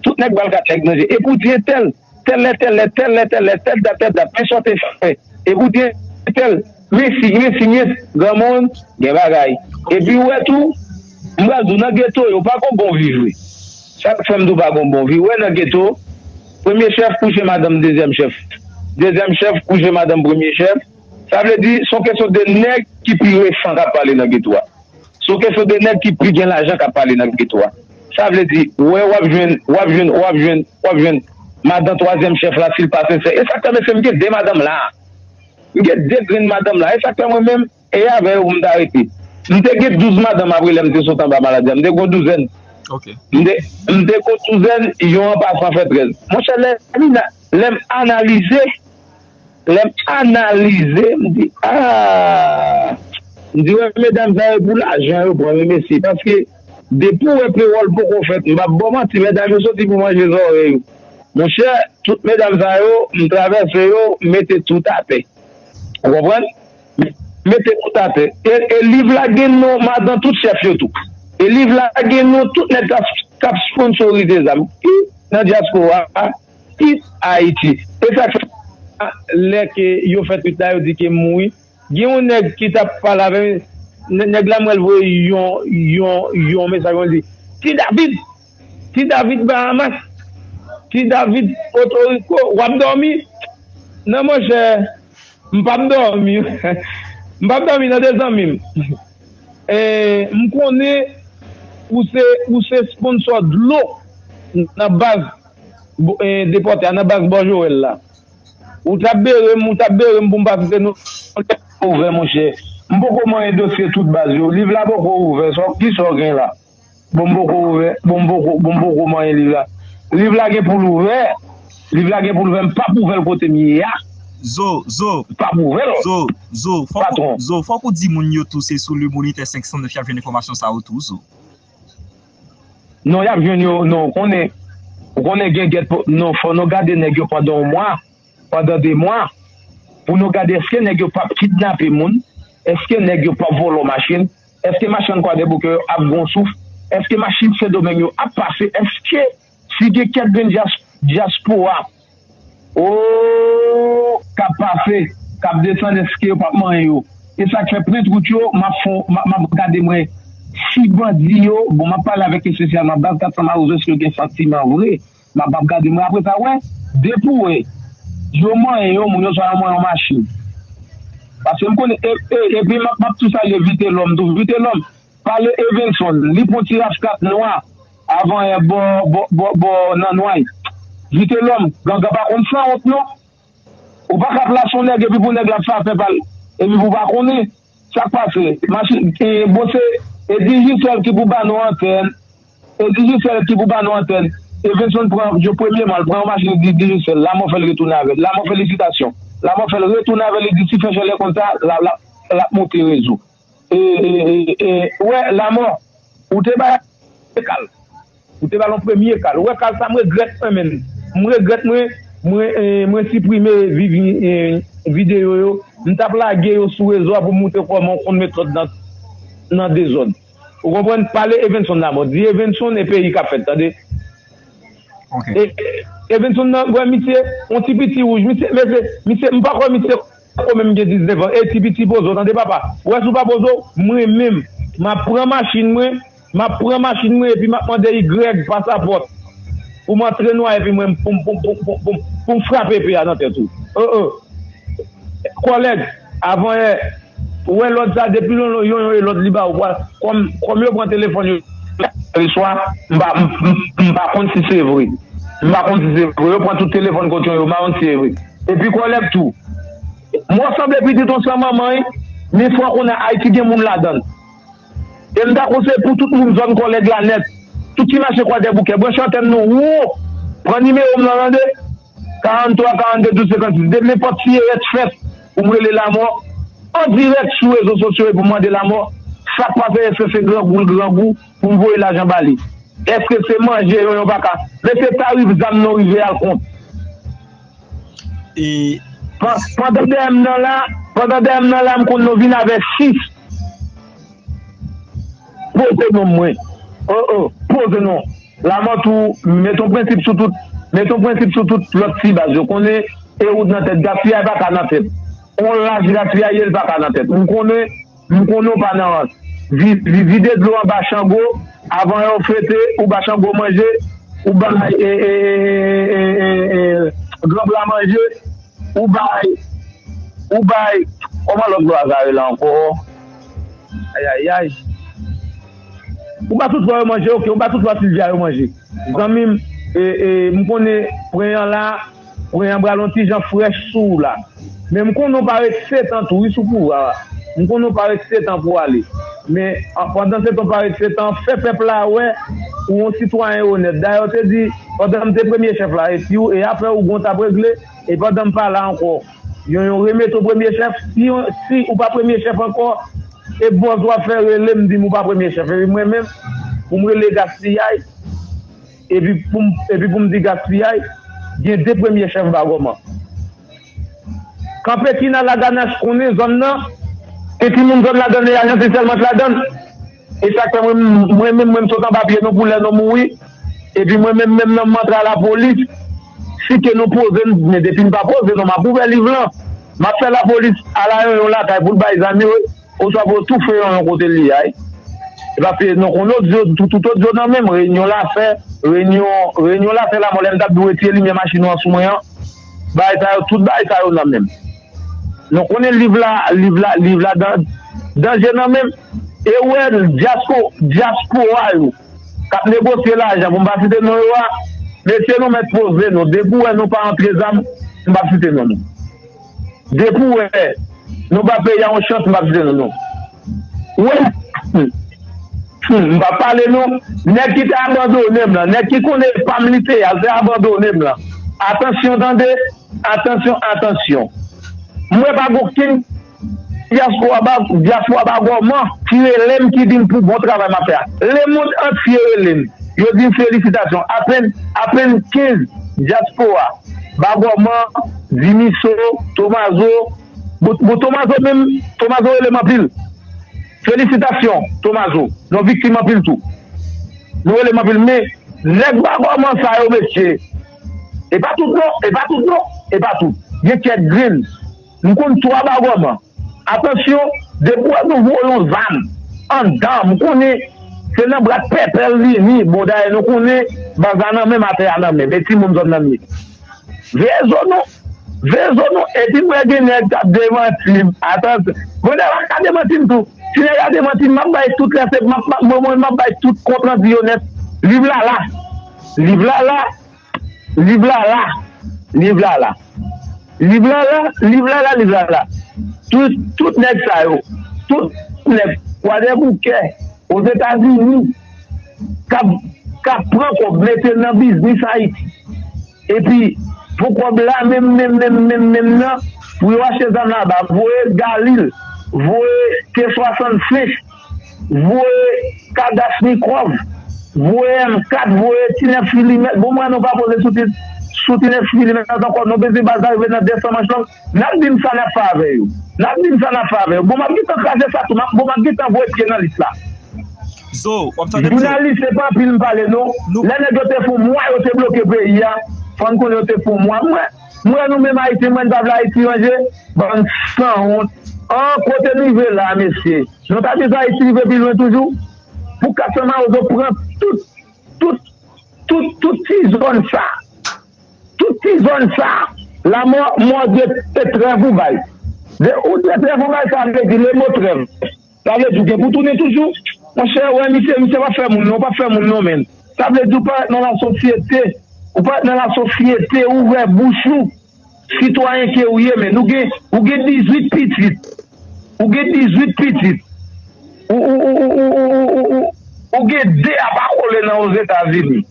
tout nèg pral kat nèg nan je. Epi w di entèl, tèl lè, tèl lè, tèl lè, tèl lè, tèl dat, tèl dat, men sa w te fè. Epi w di entèl, men si, men si, men granmoun, gen bagay. Epi w wè tou, m pral di w, nan geto yo, pa gon bon vi vre. Sa k fè m di w pa gon bon vi. W wè nan geto, premye chèf kouche madanm dezyèm chèf. Dezyèm chèf kouche madanm premye chèf. Sa vle di, se yon kesyon de nèg ki pi resan k ap pale nan geto a. Se yon kesyon de nèg ki pi gen lajan k ap pale nan geto a. Sa vle di, wè, w ap jwenn, w ap jwenn, w ap jwenn, w ap jwenn madan twazyèm chèf la, si l pa sensè. E sa k fè, mesye, m gen de madanm la. M gen de grenn madanm la. E sa k fè mwen menm, e avè yo pou m ta rete. M te gen douz madanm apre lè m te sot anba maladi a. M te gen yon douzèn. M te, m te gen yon douzèn, yon an pase an fè trèz. Monchè, lè, lè m analize, Lè m analize, m di, ah! M di, wè, medam sa yo pou lajan yo pran, wi, mesye. Paske, depi w wè pewòl poko fèt, m p ap ba w manti, medam yo soti pou manje zòrèy ou. Monchè, tout medam sa yo, m travèse yo, m mete tout atè. Ou konprann? M mete tout atè. E, e liv la gen non madan tout chèf yo tou. E liv la gen non tout nèg k ap, k ap sponsorize zam. Ki nan dyaspora a, ki Ayiti. E sa k fè, lè ke yo fè twit la, yo di ke m mouri. Gen yon nèg ki t ap pale avè m, nè-, nèg la m wè l voye yon, yon, yon mesaj, li di, Ti David! Ti David Bahamas! Ti David Pòtoriko! W ap dòmi? Non, monchè, m p ap dòmi. M p ap dòmi, non, de zanmi m. E, m konnen ou se, ou se sponsò dlo nan baz, bo-, e, depòte a, nan baz Bò Jowèl la. Ou t ap bere m, ou t ap bere m pou m pa site non. Ouvè, monchè. M poko manyen dosye tout baz yo. Liv la poko ouvè. Sa, kisa w gen la? Bon, m poko ouvè. Bon, m poko, bon, m poko manyen liv la. Liv la gen pou l ouvè. Liv la gen pou l ouvè. M p ap ouvè l kote m ye a. Zo, Zo, M p ap ouvè l. Zo, Zo, fòk ou, Patwon. Zo, fòk ou di moun yo tou se sou Le Moniteur senk san nèf y ap jwenn enfòmasyon sa yo tou, Zo. Non, y ap jwenn yo, non, ou konnen, ou konnen gen gèt, non, fò nou gade nèg yo pandan yon mwa, pandan de mwa, pou nou gade èske nèg yo p ap kidnape moun, èske nèg yo p ap vòlò machin, èske machann Kwadèboukè yo ap gon souf, èske machin Sendomeng yo ap pase, èske si gen kèk grenn dyas-, dyaspora, o, k ap pase, k ap desann, èske yo p ap manyen yo? E sa k fè pwent wout yo, m ap fon, m ap, m ap gade mwen. Si bandi yo, bon, m ap pale avèk espesyalman baz kat san mawozo, èske yo gen santiman vre? M ap, m ap gade mwen apre sa, wè, depi w wè yo manyen yon moun, yo swa yo manyen yon machin. Paske m konnen, e, e, epi m ap, m ap tou salye Vitelòm tou. Vitelòm, pale Evenson, li pran ti raskat nwa, avan yè bò, bò, bò, bò nan nway. Vitelòm, gangan pa konn sanwont non. Ou pa ka plase yon nèg epi pou nèg la ap fè afè pa l. Epi pou w pa konnen. Sa k pase? Machin, e, bon, se, e Digicel ki pou ba nou antèn. E Digicel ki pou ba nou antèn. Evenson pran, yo premye mwa, l pran yon machin Di-, Digicel. Lamò fè l retounen avè l. Lamò felisitasyon. Lamò fè l retounen avè l, li di si fè chalè konsa, l ap, l ap, l ap monte rezo. E, e, e, e, wè, Lamò, ou te bay kal. Ou te ba l yon premye kal. Ou wè kal sa, m regrèt mwen menm. M regrèt mwen, mwen, eh, mwen siprime vi-, vi-, eh, videyo yo. M t ap lage yo sou rezo a pou m montre kòman w konn met lòd nan, nan dezòd. Ou konprann? Pale Evenson Lamò. Di Evenson e peyi k ap fèt, tande. E, e, Evenson nan, wè misye, yon ti piti wouj. Misye, mesye, misye, m pa kwè misye ko menm gen diznèf an. E ti piti poze w, tande papa. Ou wè si w pa poze w, mwen menm, m ap pran machin mwen, m ap pran machin mwen epi m ap mande Y pasapòt pou m antre nwa epi mwen pou m, pou m, pou m, pou m, pou m, pou m frape epe a nan tèt ou. Oh, oh. Kòlèg, avan yè, ou wè lòd sa, depi yon, yon, yon, yon lòd li ba ou, kòm, kòm yo pran telefòn yo, swa, m pa, m, m, m pa konn si se vre. M pa konn si se vre. Yo pran tout telefòn kot yon, yo, m pa konn si se vre. Epi kòlèg tou. Mwen sanble pitit yon san manman, wi, men fò konnen Ayiti gen moun ladan l. E m ta konseye pou tout moun zòn kòlèg la nèt. Tout ki mache Kwadèboukè, branche antèn nou wo. Pran nimewo m nan, tande. Karannntwa, karannde, douz, senkannsis. De nenpòt si erèt fèt, pou m rele Lamò an dirèk sou rezo sosyo e pou m mande Lamò sa k pase, èske se grangou l grangou pou m voye lajan ba li? Èske se manje yon, yon pa ka? Men se tarif zam nou rive al kont. E Pan- pandan dèyè m nan la, pandan dèyè m nan la, m konn nou vin avè sis. Poze non mwen. Oh, oh, poze non. Lamò tou, met yon prensip sou tout, met yon prensip sou tout lòt ti baz yo. Konnen, e wout nan tèt, gaspiyay pa ka nan tèt. On laj gaspiyay, el pa ka nan tèt. M konnen, m konnen w pa nan rans. Vi- vi- vide dlo anba chango, avan yo fete, ou ba chango manje, ou bay e, e, e, e, e, e, granbla manje, ou bay, ou bay, kòman lòt lwa sa rele ankò? Ayayay. Ou ba tout lwa yo manje, ok, ou ba tout lwa Silvya yo manje. Zanmi m, e, e, m konnen pwen an la, pwen an pral yon ti jan frèch sou ou la. Men m konnen w pa ret setan tou, wi, sou pouvwa a. M konnen w pa ret setan pou w ale. Men, an, pandan setan w pa ret setan, fè pèp la wè ou yon sitwayen onèt. Dayè, w te di, pandan m te premye chèf la, epi w, e apre ou gon t ap regle, e pandan m pa la ankò, yon, yon remete w premye chèf. Si, yon- si ou pa premye chèf ankò, e bòz w ap fè rele m, di m ou pa premye chèf. Epi mwen menm, pou m rele gaspiyay, epi pou m, epi pou m di gaspiyay, gen de premye chèf Bagòman. Kanpe Kina Laganach konnen zòn nan, e timoun zòn ladan e ajan se sèlman t ladan. E sa k fè mwen, mwen menm, mwen m sot anba pye nou pou lè nou mouri. Epi mwen menm, menm nan m antre a lapolis, si ke nou poze n, men depi n pa poze nou, m ap ouvè liv lan. M ap fè lapolis ala yon, yon lakay pou l bay zam yo, oswa pou yo toufe yon, yon kote li a. E paske nou konn odyo, tout, tout odyo nan men m, reyinyon lafè, reyinyon, reyinyon lafè la, mwen lè m t ap di w retire limyè machin ou an sou mwen an, bagay sa yo, tout bagay sa yo nan men m. Nou konnen liv la, liv la, liv la dan- danje nan men m. E ou wè dyasko- dyaspora yo k ap negosye lajan, pou m pa site non yo a, mesye nou mèt poze nou. Depi w wè nou pa antre zam, m p ap site non nou. Depi w wè nou ba peyi a yon chans, m p ap site non nou. Ou wè, hmm, m p ap pale non. Nèg ki te abandone m lan, nèg ki konnen e pa m li te ye a, l te abandone m lan. Atansyon tande, atansyon, atansyon. M wè pa gen okenn dyaspora ba- dyaspora Bagòman ki rele m, ki di m pou bon travay m ap fè a. Lemonn antye rele m. Yo di m felisitasyon. Apenn, apenn kenz dyaspora Bagòman, Dimiso, Tomazo. Bon, bon, Tomazo menm, Tomazo rele m anpil. Felisitasyon, Tomazo. Nou viktim anpil tou. Nou rele m anpil, men nèg Bagòman sa yo, mesye, e pa tout non, e pa tout non, e pa tout. Gen kèk grenn. M konn twa Bagòman. Atansyon, depi w wè nou voye yon zam anndan, m konnen se nan bra pèpè l vini. Bon, dayè, nou konnen baz la nan men m, atè a nan men m, e timoun zòn nan m ye. Veye zo nou, veye zo nou, epi m wè gen nèg k ap demanti m. Atansyon, bon, nèg la ka demanti m tou. Si nèg la demanti m, m ap bay tout lè, m ap, m ap, mwen, mwen, m ap bay tout kont randi yo nèt. Liv la la. Liv la la. Liv la la. Liv la la. Liv la la, liv la la, liv la la. Tout, tout nèg sa yo, tout nèg Kwadèboukè, Ozetazini, k ap, k ap pran kòb, mete l nan biznis Ayiti. Epi, pou kòb la, menm, menm, menm, menm, menm nan, pou yo achte zam laba, voye Galil, voye T swasannsenk, voye Kalachnikòv, voye M kat, voye ti nèf milimèt. Bon, mwen, nou pa poze sou ti, sou ti nèf milimèt ankò. Nou bezwen baz la rive nan de san manch long. N ap di m sa n ap fè avè yo. N ap di m sa n ap fè avè yo. Bon, m ap gentan kraze sa tou. M ap, bon, m ap gentan voye pye nan lis la. Zo, w ap tande m, Zo? Jounalis, se pa anpil m pale, non. Lè nèg yo te fè yon mwa, yo te bloke peyi a. Fò n konnen yo te fè yon mwa. Mwen, mwen, nou menm Ayisyen, mwen, n pa vle Ayiti ranje. Bann sanwont. An, kote n rive la, mesye? Nou ta bezwen Ayiti rive pi lwen toujou? Pou kat san mawozo pran tout, tout, tout, tout ti zòn sa. Tout ti zòn sa. Lamò, mò de, de trèv ou bay. De, ou de trèv ou bay, sa vle di le mo trèv. Sa vle di ou gen pou tounen toujou. Monchè, wè, misye, misye pa fè moun, non, pa fè moun, non, men. Sa vle di ou parèt nan lasosyete. Ou parèt nan lasosyete, ouvè bouch ou. Sitwayen ke ou ye, men. Ou gen, ou gen dizuit pitit. Ou gen dizuit pitit. Ou, ou, ou, ou, ou, ou, ou, ou, ou gen de a pa kole nan Ozetazini.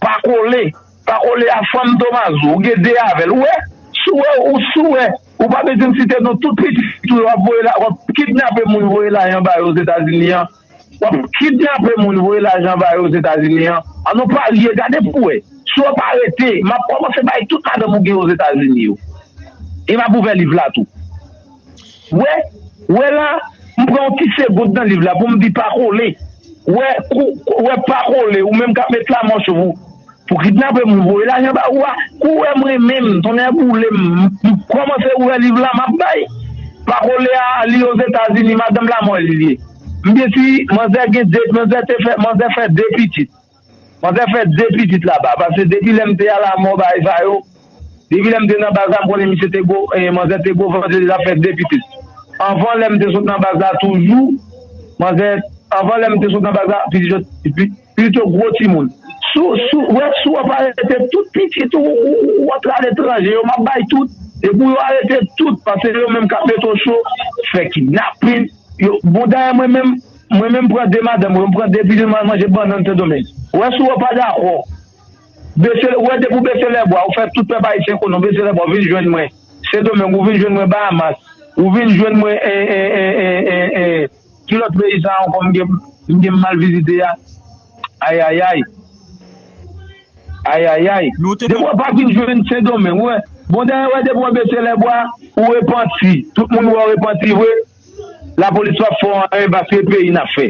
Pa kole. Pa kole a fanm Tomazo. Ou gen de avè l. Ou wè? Si w wè, ou si w wè. Ou pa bezwen site non tout pitit ou yo w ap voye la, w ap kidnape moun voye lajan ba yo Ozetazini an. W ap kidnape moun voye lajan ba yo Ozetazini an. An nou parye, gade pou wè. Si w pa rete, m ap kòmanse bay tout madanm ou gen Ozetazini yo. E m ap ouvè liv la tou. Wè, wè la, m pran yon ti segond nan liv la pou m di pa kole. Wè, kou, kou- wè pa kole, ou menm k ap met lamò sou ou. Pou kidnape moun, voye lajan ba ou a. Kou wè mwen menm, tonnè boule m, m kòmanse ouvè liv la, m ap bay. Pa kole a, li Ozetazini, madanm lamò li ye. M byen si manzè gen de, manzè te fè, manzè fè de pitit. Manzè fè de pitit laba, paske depi lè m te a lamò bagay sa yo, depi lè m te nan baz la, m konnen misye te gwo, eh, manzè te gwo vant, li t ap fè de pitit. Anvan lè m te sot nan baz la toujou, manzè, anvan lè m te sot nan baz la, pitit yo, pi- pitit yo gwo timoun. Sou, sou, wè, sou w ap arete tout pitit ou, ou, ou, ou antre aletranje, yo m ap bay tout. Epi yo arete tout, paske yo menm k ap mete w cho, fè kidnapin. Yo, bon, dayè mwen menm, mwen menm pran de madanm, mwen pran de pitit, mwen al manje bannann Sendomeng. Wè, sou w pa dakò. Bese, wè, depi w bese lèbwa, ou fè tout pèp ayisyen konnen, w bese lèbwa, w vin jwenn mwen. Sendomeng, ou vin jwenn mwen Bahamas, ou vin jwenn mwen, eh, eh, eh, eh, eh, eh, ki lòt peyi sa ankò m gen, m gen mal vizite a? Ayayay. Ayayay. Depi w pa vin jwenn Sendomeng, wè. Bon, dayè, wè, depi w bese lèbwa, ou repanti. Tout moun wè w repanti, vre. Lapolis p ap fè w anyen paske peyi n ap fè.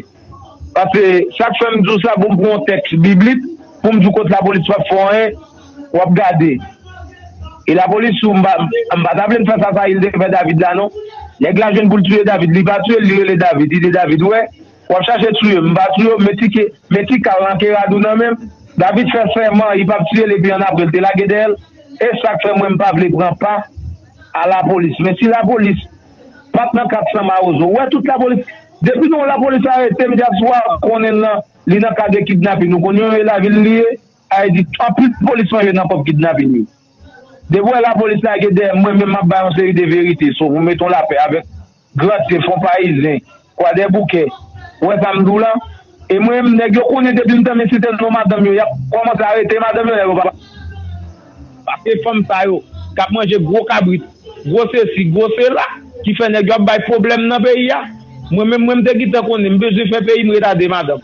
Paske sa k fè m di w sa, pou m pran yon tèks biblik, pou m di w kot lapolis p ap fè w anyen, w ap gade. E lapolis, ou, m pa, m pa ta vle m fè sa Sayil te fè David la, non. Nèg la jwenn pou l tiye David, li pa tiye l, li rele David, li di David, wè, w ap chache tiye m, m pa tiye w, men ti ke, men ti kal nan ke rad ou nan men m. David fè sèman, li p ap tiye l, epi annapre, l te lage dèyè l. E sa k fè mwen, m pa vle pran pa a lapolis. Men si lapolis pa t nan kat san mawozo, wè tout lapolis, depi nou lapolis arete m, dyaswa konnen nan, li nan kad de kidnapin. Nou konnen yon lavil li ye, sa vle di, anpil polis manje nan kòb kidnapin yo. Depi w wè lapolis lage dèyè m, mwen menm m ap bay yon seri de verite, so pou mete yon lapè avèk Grandye, Fon Payizen, Kwadèboukè. Ou wè sa m di w lan? E mwen menm, nèg yo konnen depi m tanmen site non madanm yo, y ap kòmanse arete madanm yo, nèg yo pa Paske fanm sa yo k ap manje gwo kabrit, gwo sesi, gwo sela, ki fè nèg yo ap bay pwoblèm nan peyi a. Mwen menm, mwen, m te gentan konnen m bezwen fè peyi m ret a de madanm.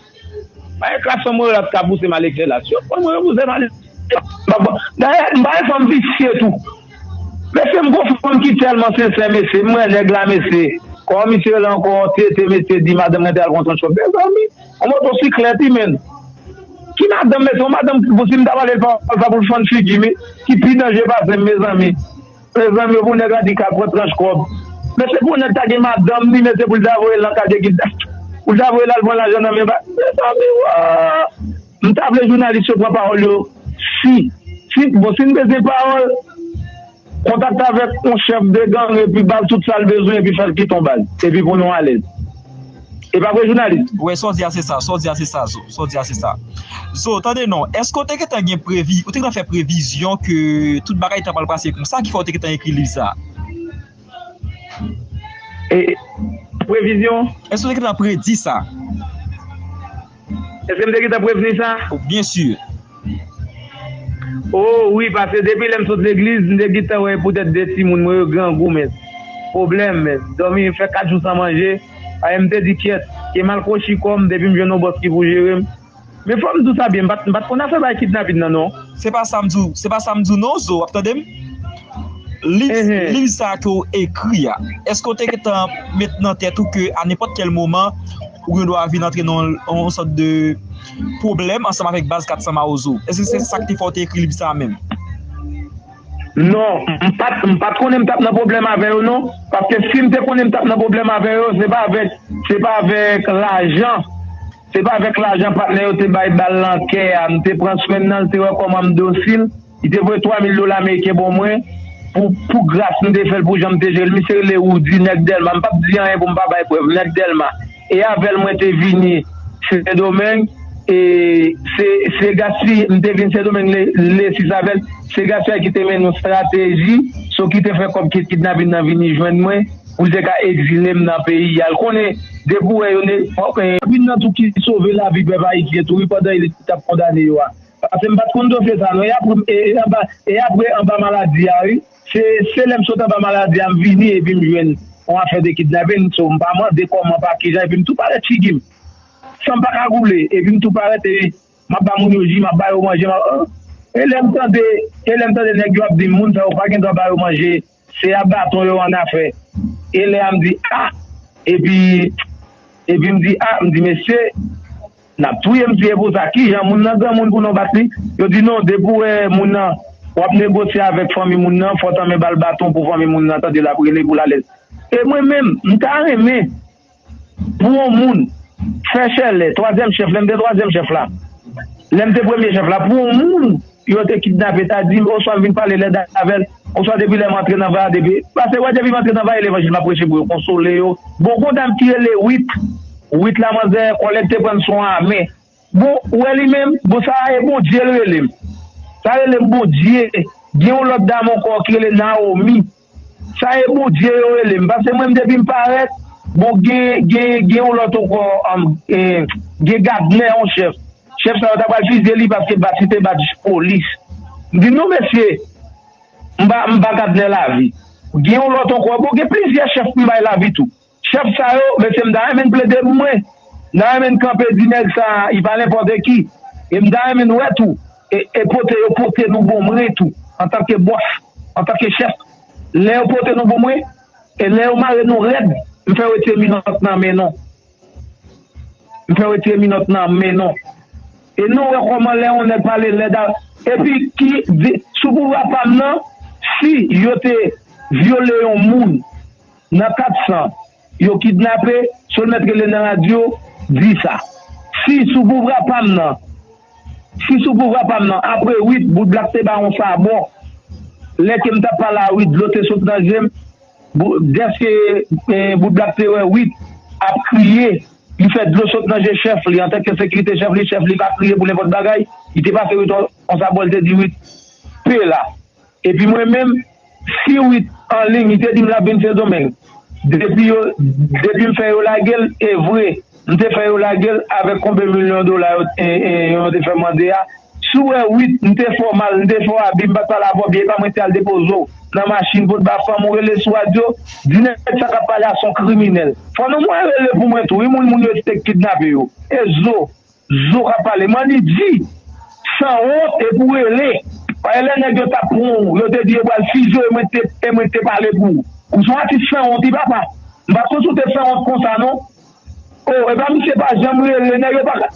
Pa gen klas fanm mwen yo la t ka pouse m al Ekselas. Yo pran mwen, yo pouse m al Ekselas. Dayè, m pa gen fanm visye tou. Mesye, m gon fanm ki tèlman sensè, mesye. M wè nèg la, mesye. Kòman misye rele ankò? Tete, mesye, di madanm mwen te al pran transpò. Mezanmi, yon motosiklèt, wi, menn. Ki madanm, mesye? Yon madanm, pou si m ta pale l pawòl sa pou l fann figi m, wi, ki pi danje pase m, mezanmi. Mezanmi, pou nèg la di k al pran tranch kòb. Mesye, pou nèg ta gen madanm li, mesye, pou l ta voye l nan kad de kidnap, pou l ta voye l al pran lajan nan men ba, mezanmi, wa! M ta vle jounalis yo pran pawòl yo. Si, si, bon, si n bezwen pawòl, kontakte avèk yon chèf de gang epi ba l tout sa l bezwen epi fè l kite yon bal. Epi pou nou alèz. E pa vre, jounalis? Wi, sa w di a se sa, sa w di a se sa, Zo. Sa w di a se sa. Zo, tande non, èske w te gentan gen previ, ou te gentan fè previzyon ke tout bagay ta pral pase konsa ki fè w te gentan ekri liv sa? E, previzyon? Èske w te gentan predi sa? Èske m te gentan prevni sa? Byen si. O wi, paske depi lè m sot legliz, m te gentan wè poutèt de timoun mwen yo grangou, men pwoblèm, men dòmi, fè kat jou san manje. Ay, m te di kyèt, ke m al kwochi kò m, depi m jwenn yon bòs ki pou jere m. Men fò m di w sa byen, m pa t, m pa t konn afè bay kidnapin nan, non. Se pa sa m di w, se pa sa m di w non, Zo, w ap tande m? Liv, liv sa ke w ekri a, èske w te gentan met nan tèt ou ke a nenpòt kèl moman, Ou gen dwa vin antre nan yon sòt de pwoblèm ansanm avèk baz kat san Mawozo. Èske se sa k te fè w te ekri liv sa a menm? Non, m pa t m pa t konnen m t ap nan pwoblèm avè yo non. Paske si m te konnen m t ap nan pwoblèm avè yo, se pa avèk se pa avèk lajan. Se pa avèk lajan patnè yo te bay bal nan kè a. M te pran swen nan, l te wè kòman m dosil. Li te voye twa mil dola ameriken ban mwen pou pou gras m te fè l, pou jan m te jere l. Misye rele Woody, nèg Dèlma. M p ap di anyen pou m pa bay prèv. Nèg Dèlma. E avè l mwen te vini Sendomeng. E se se gaspiye m te vin Sendomeng le le sis avè l. Se gaspiye ki te mennen yon estrateji sou ki te fè kòb kidnapin nan vini jwenn mwen pou l te ka egzile m nan peyi a. L konnen depi w wè yo ne. Kidnapin nan tou ki sove lavi pèp ayisyen tou wi pandan elit t ap kondane yo a. Paske m pa t konn dosye sa non. E apre e anba e apre anba maladi a wi. Se se lè m sot anba maladi a m vini epi m jwenn yon afè de kidnapin. So m pa mande kòman pa kijan epi m tou parèt figi m. San m pa kagoule epi m tou parèt e m ap ba moun yo ji, m ap ba yo manje, m ap e lè m tande e lè m tande nèg yo ap di m moun sa yo pa gen dwa ba yo manje, se a baton yo annafè. E lè a m di a epi epi m di a m di mesye n ap touye m si e pou sa kijan moun nan granmoun pou nou bat li. Yo di non depi w wè moun nan w ap negosye avèk fanmi moun nan fò w tanmen ba l baton pou fanmi moun nan tande l ap rele pou l alèz. E mwen menm m ta renmen pou yon moun fè chèlè twazyèm chèf lè m te twazyèm chèf la lè m te premye chèf la pou yon moun yo te kidnape ta di m oswa m vin pale lèd avè l oswa depi lè m antre nan va depi pase wè depi m antre nan va e levanjil m ap preche pou yo konsole yo. Bon gon dam ki rele wit wit la manzè kòlèg te pran l sou anmen. Bon ou wè li menm bon sa a e Bondye l rele m. Sa rele m Bondye. Gen yon lòt dam ankò ki rele Naomi. Sa e Bondye yo rele m. Paske mwen m depi m parèt, bon gen gen gen yon lòt ankò gen Gadnè yon chèf. Chèf sa yo ta pral fizye li paske bat li te bat polis. M di non mesye, m pa m pa Gadnè lavi. Gen yon lòt ankò, bon gen plizyè chèf m bay lavi tou. Chèf sa yo, mesye m ta renmen n plede pou mwen. M ta renmen n kanpe di nèg sa a, li pa nenpòt ki. E m ta renmen n wè tou, e, e pote yo pote nou bon mwen tou, antanke bòs, antanke chèf. Lè yo pote nou bon mwen, e lè yo mare nou rèd, m fè yo retire minòt nan men nou. M fè yo retire minòt nan men nou. E nou wè kòman lè yon nèg pale lèd a. Epi ki di, sou pouvwa pa m nan, si yo te vyole yon moun, nan kat san yo kidnape, Solmèt rele nan radyo, di sa. Si sou pouvwa pa m nan, si sou pouvwa pa m nan, apre wit, Bout Blak te ba yon sabò. Lè ke m t ap pale a wit, dlo te sot nan je m. Dèske Bout Blak te wè wit ap kriye, li fè dlo sot nan je chèf li. Antanke sekirite chèf li, chèf li pa kriye pou nenpòt bagay. Li te pase wit yon sabò, li te di wit, pe la. Epi mwen menm, si wit anliy, li te di m l ap vin Sendomeng. Depi yo, depi m fè yo lage l, e vre, m te fè yo lage l avèk konbe milyon dola yo, e, e, yo te fè mande a. Si w wè wit, m te fè w mal, m te fè w abi, m pa t pale avè w byen, e pa mwen te al depoze w nan machin pou t ba fanm ou rele sou radyo, di nèg sa k ap pale a se yon kriminèl. Fò nou mwen rele pou mwen tou, wi, moun, moun yo te kidnape yo. E zo, Zo k ap pale. Manidji, sanwont, epi w rele. Paske lè nèg yo t ap pran w, yo te di yo pral fizye w, e mwen te, e mwen te pale pou ou. Ou se yon atis sanwont, wi, papa. M pa t konn si w te sanwont konsa, non. O, epa misye pa janm rele, nèg yo pa ka,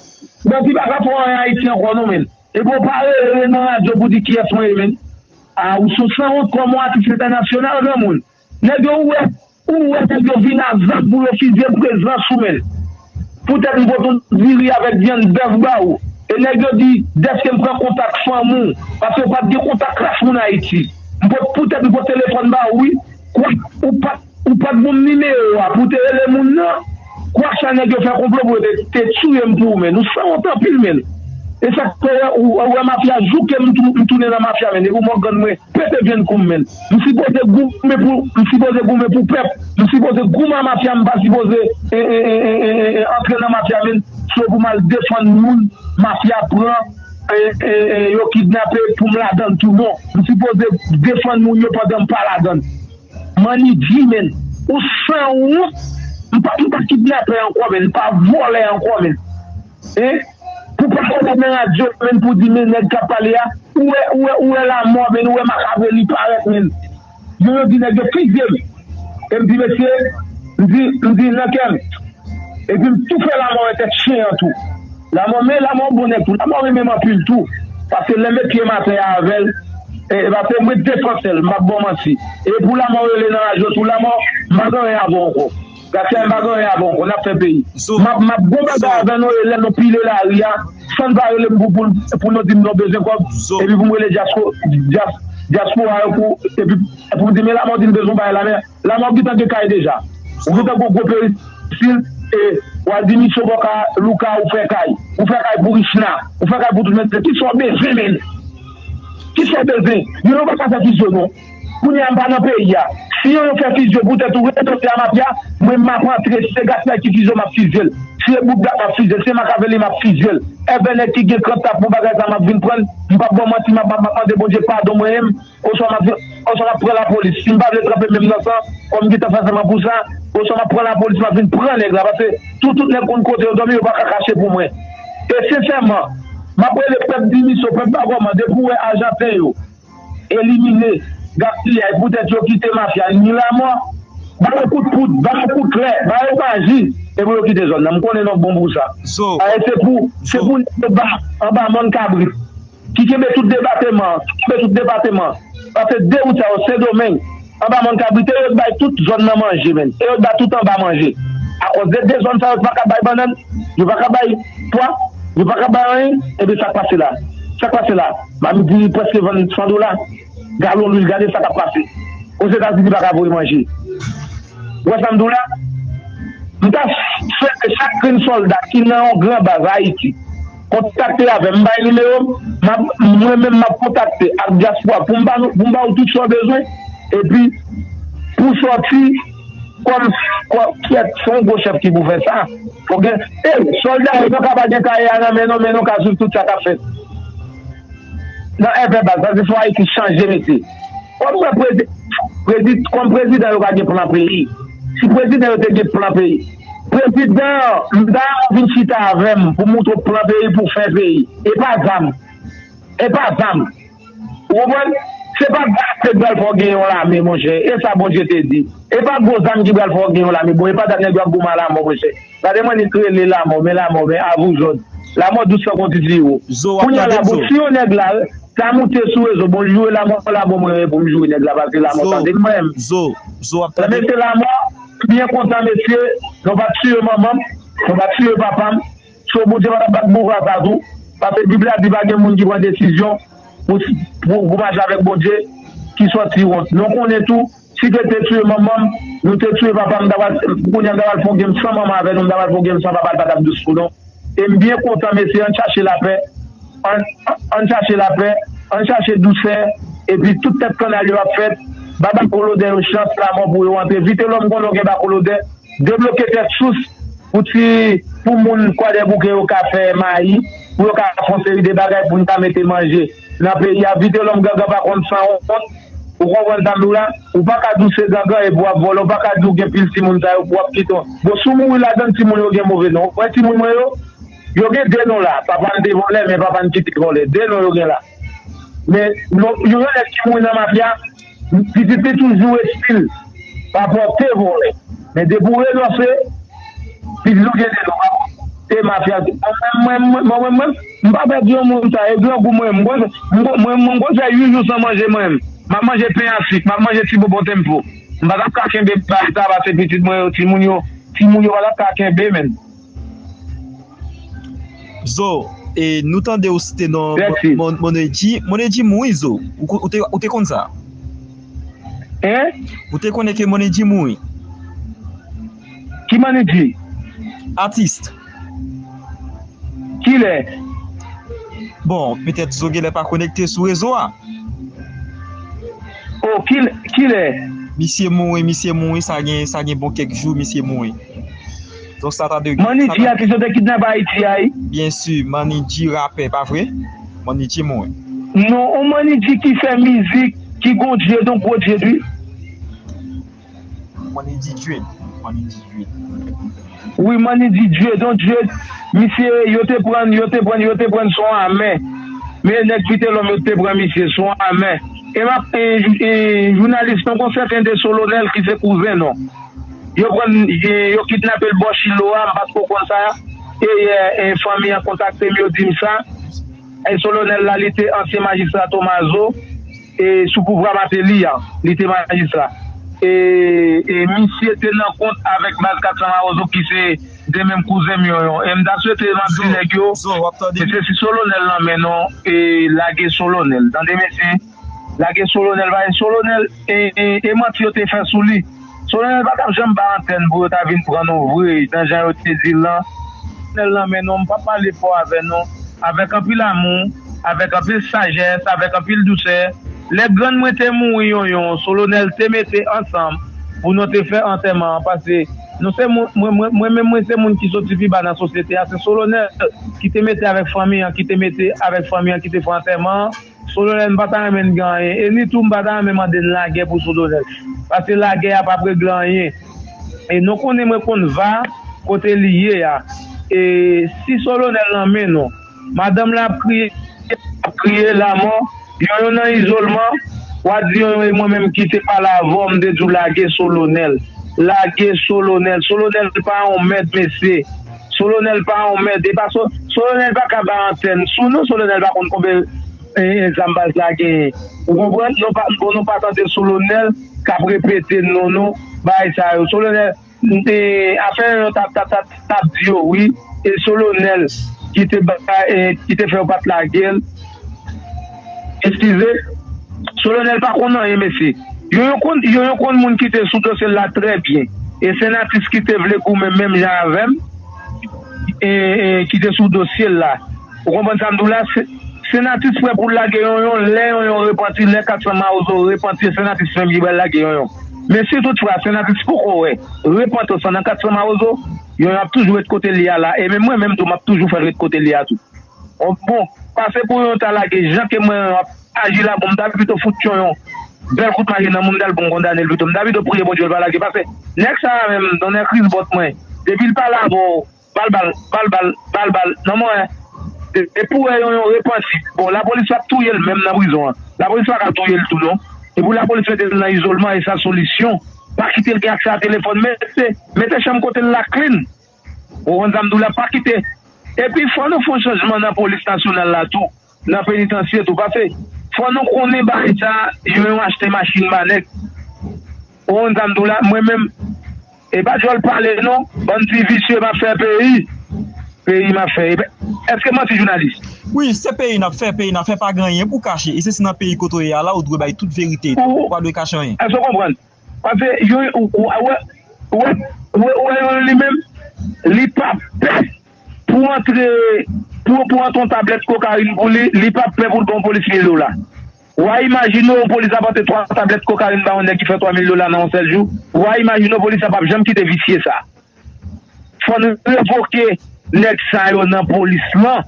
bandi pa ka fè w anyen Ayiti ankò, non, menn. Epi w pa rele nan radyo pou di kiyès mwen ye, menn. A, ou se yon sanwont kòm yon atis entènasyonal, granmoun. Nèg yo, ou wè, ou wè nèg yo vin a zam pou yo fizye prezans ou menn. Poutèt m pot yon diri avèk vyann bèf ba ou. E nèg yo di, dèske m pran kontak fanmi w, paske w pa t gen kontak klas moun Ayiti. M pot, poutèt m pot telefòn ba ou, wi. Kwak ou pa t, ou pa t ban m nimewo a pou w te rele moun nan. Kwak sa nèg yo fè konplo pou yo te, te tiye m pou ou menn. Ou sanwont anpil menn. E sa k fè ou, ou wè mafya jouke m, tou- m tounen nan mafya menn. Epi Mògàn mwen. Pete vyann kou m menn. M sipoze goumen pou m sipoze goumen pou pèp. M sipoze goumen a mafya, m pa sipoze e, e, e, e, e, e, antre nan mafya menn. Se pou m al defann moun mafya pran, e, e, e, yo kidnape pou m ladan l tou non. M sipoze defann moun yo pandan m pa ladan l. Manidji menn. Ou sanwont. M pa, m pa kidnapè ankò menn. M pa vòlè ankò menn. Hein? Pou pa konnen nan radyo menn pou di men nèg k ap pale a, ou wè, ou wè, ou wè lamò menn, ou wè makaveli parèt menn. Yo, yo di nèg yo fizye m. E m di mesye, m di, m di nan kè m. Epi m tou fè Lanmò wè tèt chen an tou. Lanmò, men Lanmò bon nèg tou. Lanmò renmen m anpil tou. Paske lè m met pye m atè a avè l, e, e pa se mwen defansè l, m p ap ba w manti. E pou Lanmò rele nan radyo tou, Lanmò, m pa gen anyen avè w ankò. Gracia, m pa gen anyen avè w ankò, n ap fè peyi. M ap, m ap gon bagay avè nou, e lè nou pile lari a, san n pa rele m pou, pou, pou nou di m nou bezwen kòb, epi pou m rele dyaspo-, dyas-, dyaspora yo pou, epi pou m di, men Lanmò di n bezwen bagay la, men Lanmò gentan gen kay deja. Ou gentan gon gwo perisil, e w al di misye w bò ka Louka, ou fè kay. Ou fè kay pou Richna. Ou fè kay pou tout mesye. Kisa w bezwen, menm? Kisa w bezwen? Yo, nou pa ka fè fizyo, non. Kounye a m pa nan peyi a. Si yo, yo fè fizyo poutèt ou, rete a mafya, mwen m ap antre. Si se Gaspard ki fizye, m ap fizye l. Si se Boutbak, m ap fizye l. Si se Makaveli, m ap fizye l. Èvè nèg ki gen krant tap pou bagay sa, m ap vin pran l. M p ap ba w manti, m ap, m ap, m ap mande Bondye padon mwen menm. Oswa m ap vin, oswa m ap pran lapolis. Si m pa vle tranpe men m nan san, kòm m gentan fè sèman pou sa, oswa m ap pran lapolis, m ap vin pran nèg la, paske tout, tout nèg konn kote yo dòmi, yo pa ka kache pou mwen. E sensèman, m ap rele pèp Dimiso, pèp Bagòman, depi w wè Ajanten yo elimine, gaspiyay, poutèt yo kite mafya, ni Lanmò, ba yo kout poud, ba yo kout klè, ba yo maji, epi yo kite zòn nan. M konnen nou bon pou sa. Aye, se pou, se pou nèg yo ba, anba mòn kabrit. Ki kenbe tout depatman, ki kenbe tout depatman. Paske de wout sa yo, Sendomeng, anba mòn kabrit, e yo t bay tout zòn nan manje, menm. E yo t ba tout anba manje. Akòz de de zòn sa yo, yo pa ka bay bannann, yo pa ka bay pwa, yo pa ka bay anyen, ebyen sa k pase la? Sa k pase la? Mamit diri prèske vann san dola. Galon lwil, gade sa k ap pase. Ozetazini pa ka voye manje. Ou wè sa m di w la? M ta swete chak grenn sòlda ki nan yon gran baz Ayiti kontakte avè m, m bay nimewo m, m ap, mwen menm m ap kontakte ak dyaspora pou m ba nou, pou m ba w tout sa w bezwen. Epi, pou sòti, kòm, kòm, kiyès, se yon gwo chèf ki pou fè sa. Fòk gen, e, sòlda yo, nou ka pa gen kaye a nan men nou, men nou ka swiv tout sa k ap fèt. Nan èvè baz, sa se fò Ayiti chanje mesye. Kòm mwen prezi-, prezi-, kòm prezidan yo pa gen plan peyi. Si prezidan yo te gen plan peyi, prezidan, m ta vin chita avè m pou montre w plan peyi pou fè peyi. E pa zam. E pa zam. Ou konprann? Se pa zam ki pral fè w gen yon lame, monchè. E sa Bondye te di. E pa gwo zam ki pral fè w gen yon lame. Bon, e pa dat nèg yo ap goumen a Lanmò, monchè. Gade mwen li k rele Lanmò, men Lanmò, men avou zòd. Lanmò dous tankou ti siwo. Kounye a la, bon, si yon nèg la ta moute sou rezo, bon, joure Lanmò, Lanmò mwen pou m joure nèg la, paske Lanmò tande m mwen menm. Mesye Lanmò, m byen kontan, mesye, nou pa t tiye manman m, nou pa t tiye papa m. So, Bondye pa t ap bat boura sa tou, paske Bib la di pa gen moun ki pran desizyon pou, pou, pou mache avèk Bondye ki sòti wont. Nou konnen tou, si te te tiye manman m, nou te tiye papa m, m ta pral, kounye a m ta pral fon gen m san manman avè nou, m ta pral fon gen m san papa, l pa t ap dous pou nou. E m byen kontan, mesye, ann chache lapè, ann, ann chache lapè, ann chache dousè, epi tout tèt kannal yo ap fèt, ba bakolodè yo chans, Lanmò pou yo antre. Vitelòm konnen w gen bakolodè, debloke tèt sous pou ti, pou moun Kwadèbouke yo ka fè mayi, pou yo ka fè yon seri de bagay pou n ka mete manje nan peyi a. Vitelòm gangan pa konn sanwont. Ou konprann sa m di w la? Ou pa ka di w se gangan epi w ap vòlè. Ou pa ka di w gen pil timoun sa yo pou w ap kite. Bon, si w mouri ladan l, timoun yo gen move non. Ou wè timoun mwen yo? Yo gen de non la. Papa n te vòlè, men papa n kite vòlè. De non yo gen la. Men, non, yon nèg ki mouri nan mafya, pitit li toujou estil pa pòte vòlè. Men depi w renonse, pitit ou gen de non. E mafya, mwen, mwen, mwen, mwen, mwen, m pa pè di yon moun sa, e grangou mwen, m konn, m konn, mwen, mwen konn fè uit jou san manje mwen. M ap manje pen a sik, m ap manje ti bonbon Tempo. M pa t ap ka kenbe bagay sa, paske pitit mwen yo, timoun yo, timoun yo pa t ap ka kenbe, menm. Zo, e, nou tande w site non Mon-, Mon-, Monedji. Monedji mouri, Zo. Ou, ou te, ou te konn sa? Hein? Ou te konnen ke Monedji mouri? Ki Monedji? Atis. Kilè? Bon, petèt Zo genlè pa konekte sou rezo a. Oh, kilè, kilè? Misye mouri, misye mouri, sa gen, sa gen bon kèk jou, misye mouri. Donk sa ta de Manny G, atis yo te kidnape Ayiti a, wi. Byen si, Manny G rapè, pa vre? Manny G mouri. Non, on Manny G ki fè mizik, ki gon djed, on gwo djed, wi. Manny G djed, Manny G djed. Wi, Manny G djed, on djed. Misye, yo te prann, yo te prann, yo te prann son a men. Men nèg Vitelòm yo te pran misye, son a men. E m ap, e, e, jounalis nou gon sèten de Solonèl ki se kouzen nou. Yo pran, yo kidnape l bò Chilo a, m pa twò konn sa. E yè, e fanmi an kontakte m, yo di m sa. E Solonèl la, li te ansyen majistra Tomazo, e sou pouvwa Mateli a, li te majistra. E, e misye te nan kont avèk baz kat san Mawozo ki se de menm kouzen m yo. E m ta swete m ap di nèg yo, mesye, si Solonèl nan men nou, e lage Solonèl. Tande, mesye, lage Solonèl, pa e Solonèl, e, e, e manti yo te fè sou li. Solonèl pa t ap janm bay antèn pou yo ta vin pran nou vre, nan jan yo te di l lan. Solonèl nan men nou, m p ap pale fò avè nou, avèk anpil amou, avèk anpil sajès, avèk anpil dousè. Lè grann mwen te mouri, Yonyon, Solonèl te mete ansanm pou nou te fè antèman an, paske nou se moun, mwen, mwen, mwen menm, mwen se moun ki soti pi ba nan sosyete a, se Solonèl ki te mete avèk fanmi an, ki te mete avèk fanmi an, ki te fè antèman an. Solonèl, m pa ta renmen n gen anyen. E ni tou, m pa ta renmen mande n lagè pou Solonèl. Paske lagè a p ap regle anyen. E nou konnen mwen konn va kote li ye a. E si Solonèl nan men nou, madanm la ap kriye, ap kriye lamò, Yonyon nan izolman, w a di Yonyon e mwen menm ki te pale avè w, m te di w lage Solonèl. Lage Solonèl. Solonèl pa yon mèd, mesye. Solonèl pa yon mèd. E pa So-, Solonèl pa ka bay antèn sou nou. Solonèl pa konn konbyen e, e, zam baz la genyen. Ou konprann? Nou pa, bon, nou pa tande Solonèl k ap repete non nou, bagay sa yo. Solonèl, e, afè yo t ap, t ap, t ap, t ap di yo, wi. E Solonèl ki te ba, e, ki te fè yo pa t lage l. Eskize. Solonèl pa konn anyen, mesye. Yo, yo konn, yo, yo konn moun ki te sou dosye l la trè byen. E Senatus ki te vle goumen menm jan avè m, e, e, ki te sou dosye l la. Ou konprann sa m di w la? Se-, Senatus prè pou l lage Yonyon, lè Yonyon repanti, lè kat san Mawozo repanti, Senatus menm ki pral lage Yonyon. Men si toutfwa Senatus poko wè repantans lan nan kat san Mawozo, Yonyon ap toujou ret kote li a la. E menm mwen menm tou, m ap toujou fè l ret kote li a tou. Bon, bon, pase pou Yonyon ta lage jan ke mwen Yonyon ap aji la, bon, m ta pito fout Yonyon bèl kout mache nan mouda l pou m kondane l pito. M ta pito priye Bondye l pa lage. Pase nèg sa a menm, nan nèg Chris Bòt mwen, depi l pale avè w, bal, bal, bal, bal, bal, bal. Non, mwen, e, e pou wè yon, yon repanti. Bon, lapolis p ap touye l menm nan prizon an. Lapolis pa ka touye l tou, non. E pou lapolis mete l nan izolman, e sa solisyon. Pa kite l gen aksè a telefòn. Mete, mete chanm kote l la clean. Ou konprann sa m di w la, pa kite. Epi, fò nou fè yon chanjman nan polis nasyonal la tou, nan penitansye tou. Pase, fò nou konnen bagay sa, yo, yo achte machin ba nèg. Ou konn sa m di w la, mwen menm, e pa djòl pale non, bann ti visye m ap fè peyi. Peyi m ap fè. Epi, èske manti jounalis? Wi, se peyi n ap fè, peyi n ap fè, pa gen anyen pou kache. E se si nan peyi kote w ye a la, ou dwe bay tout verite. Ou pa dwe kache anyen. Èske w konprann? Pase, yo, ou, ou, wè, wè, wè, wè, li menm, li pa pè pou antre, pou, pou antre yon tablèt kokayin pou li, li pa pè pou l ba yon polis mil dola. W a imajine w, yon polis ap antre twa tablèt kokayin ba yon nèg ki fè twa mil dola nan yon sèl jou. W a imajine w, polis la p ap janm kite visye sa. Fò n revoke nèg sa yo nan polis lan.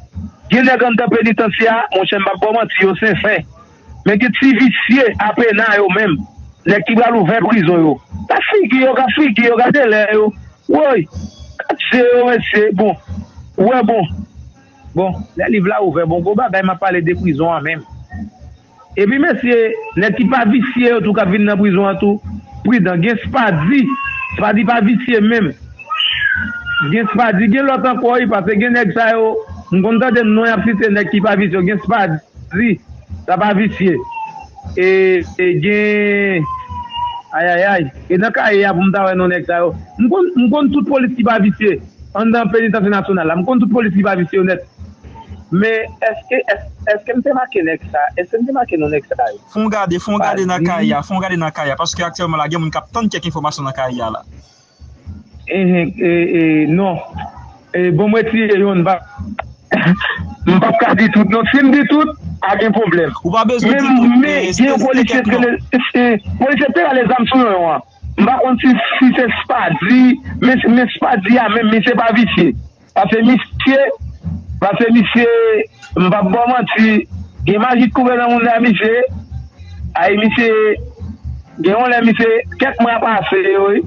Gen nèg anndan penitansye a, monchè, m p ap ba w manti, yo sensen. Men gen ti visye a pena yo menm, nèg ki pral ouvè prizon yo. Gad figi yo, gad figi yo, gad elè yo. Woy, gad je yo, mesye. Bon, ou wè, bon. Bon, lè liv la ouvè, bon, gwo bagay, m ap pale de prizon an menm. Epi mesye, nèg ki pa visye yo tou k ap vin nan prizon an tou, pridan. Gen Spadi, Spadi pa visye menm. Gen Spadi, gen lòt ankò wi, paske gen nèg sa yo, m konn tande non y ap site, nèg ki pa visye yo. Gen Spadi, sa pa visye. E, e gen, ayayay, e nan kaye a pou m ta wè non nèg sa yo. M konn, m konn tout polis ki pa visye anndan penitansye nasyonal la. M konn tout polis ki pa visye yo nèt. Men èske, èske, èske m te make nèg sa? Èske m te make non nèg sa yo? Fon gade, fon gade nan kay a, fon gade nan kay a, paske aktyèlman la gen moun k ap tann kèk enfòmasyon nan kay a la. Enhen, e, e, non. E, bon, mwen tiye youn, m pa, m p ap ka di tout, non. Si m di tout, a gen pwoblèm. Ou pa bezwen di tout, men, men gen yon polisye te rale, e, polisye te rale zam sou yon an. M pa konn si, si se Spadi, men, men Spadi a menm, misye pa visye. Pase misye, pase misye, m p ap ba w manti, gen maji k kouvè nan mouda misye. Ay, misye, gen yon lè misye, kèk mwa pase yo, wi.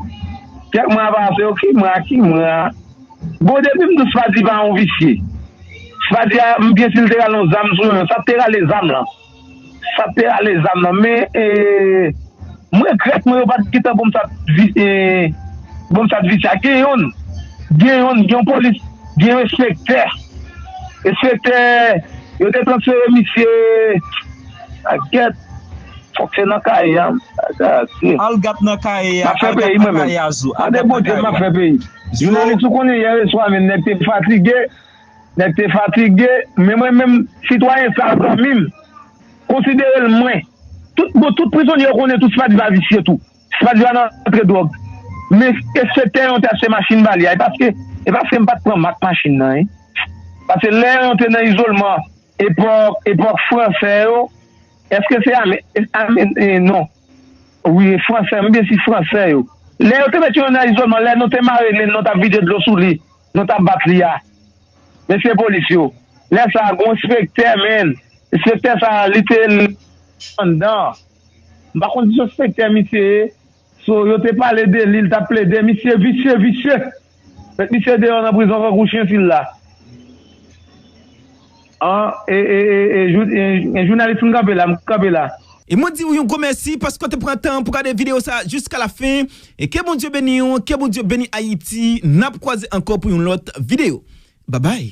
Kèk mwa pase yo, ki mwa, ki mwa? Bon, depi m di w Spadi pa yon visye. Spadi a, m byen si l te rale yon zam sou mwen, sa t te rale zam lan. Sa t te rale zam lan. Men, e, m regrèt, mwen, yo pa t gentan pou m sa t vi-, e, Bon, sa visye a gen yonn. Gen yonn, gen yon polis, gen yon enspektè. Enspektè, yo te transfere misye. A gèt. Fòk se nan kaye a. Bagay se. Al gat nan kaye a. M ap fè peyi mwen menm. Mande Bondye m ap fè peyi. Jounalis, ou konnen yè swa menm, nèg te fatige. Nèg te fatige. Men mwen menm, sitwayen sa, zanmi m, konsidere l mwen. Tout, bon, tout prizonye yo konnen tout Spadiva visye tou. Spadiva nan antre dwòg. Men enspektè yo te achte machin ba li a. E paske, e paske m pa t pran mak machin nan, wi. Paske lè yo te nan izolman, epòk, epòk fransè yo, èske se ame-, ame-, e, non. Wi, e fransè, m byen si fransè yo. Lè yo te met yo nan izolman, lè nou te mare li, nou t ap vide dlo sou li, nou t ap bat li a. Mesye polis yo. Lè sa a, gon enspektè, men. Enspektè sa a, li te anndan. M pa konn si se enspektè misye ye. So, yo te pale de li, li t ap plede. Misye visye, visye. Met misye deyò nan prizon kankou chen si l la. An, e, e, e, e, jou-, e, e, jounalis, m kanpe la, m kanpe la. E mwen di w yon gwo mèsi paske w te pran tan pou gade videyo sa a jiska la fen. E ke Bondye beni w, ke Bondye beni Ayiti. N ap kwaze ankò pou yon lòt videyo. Babay.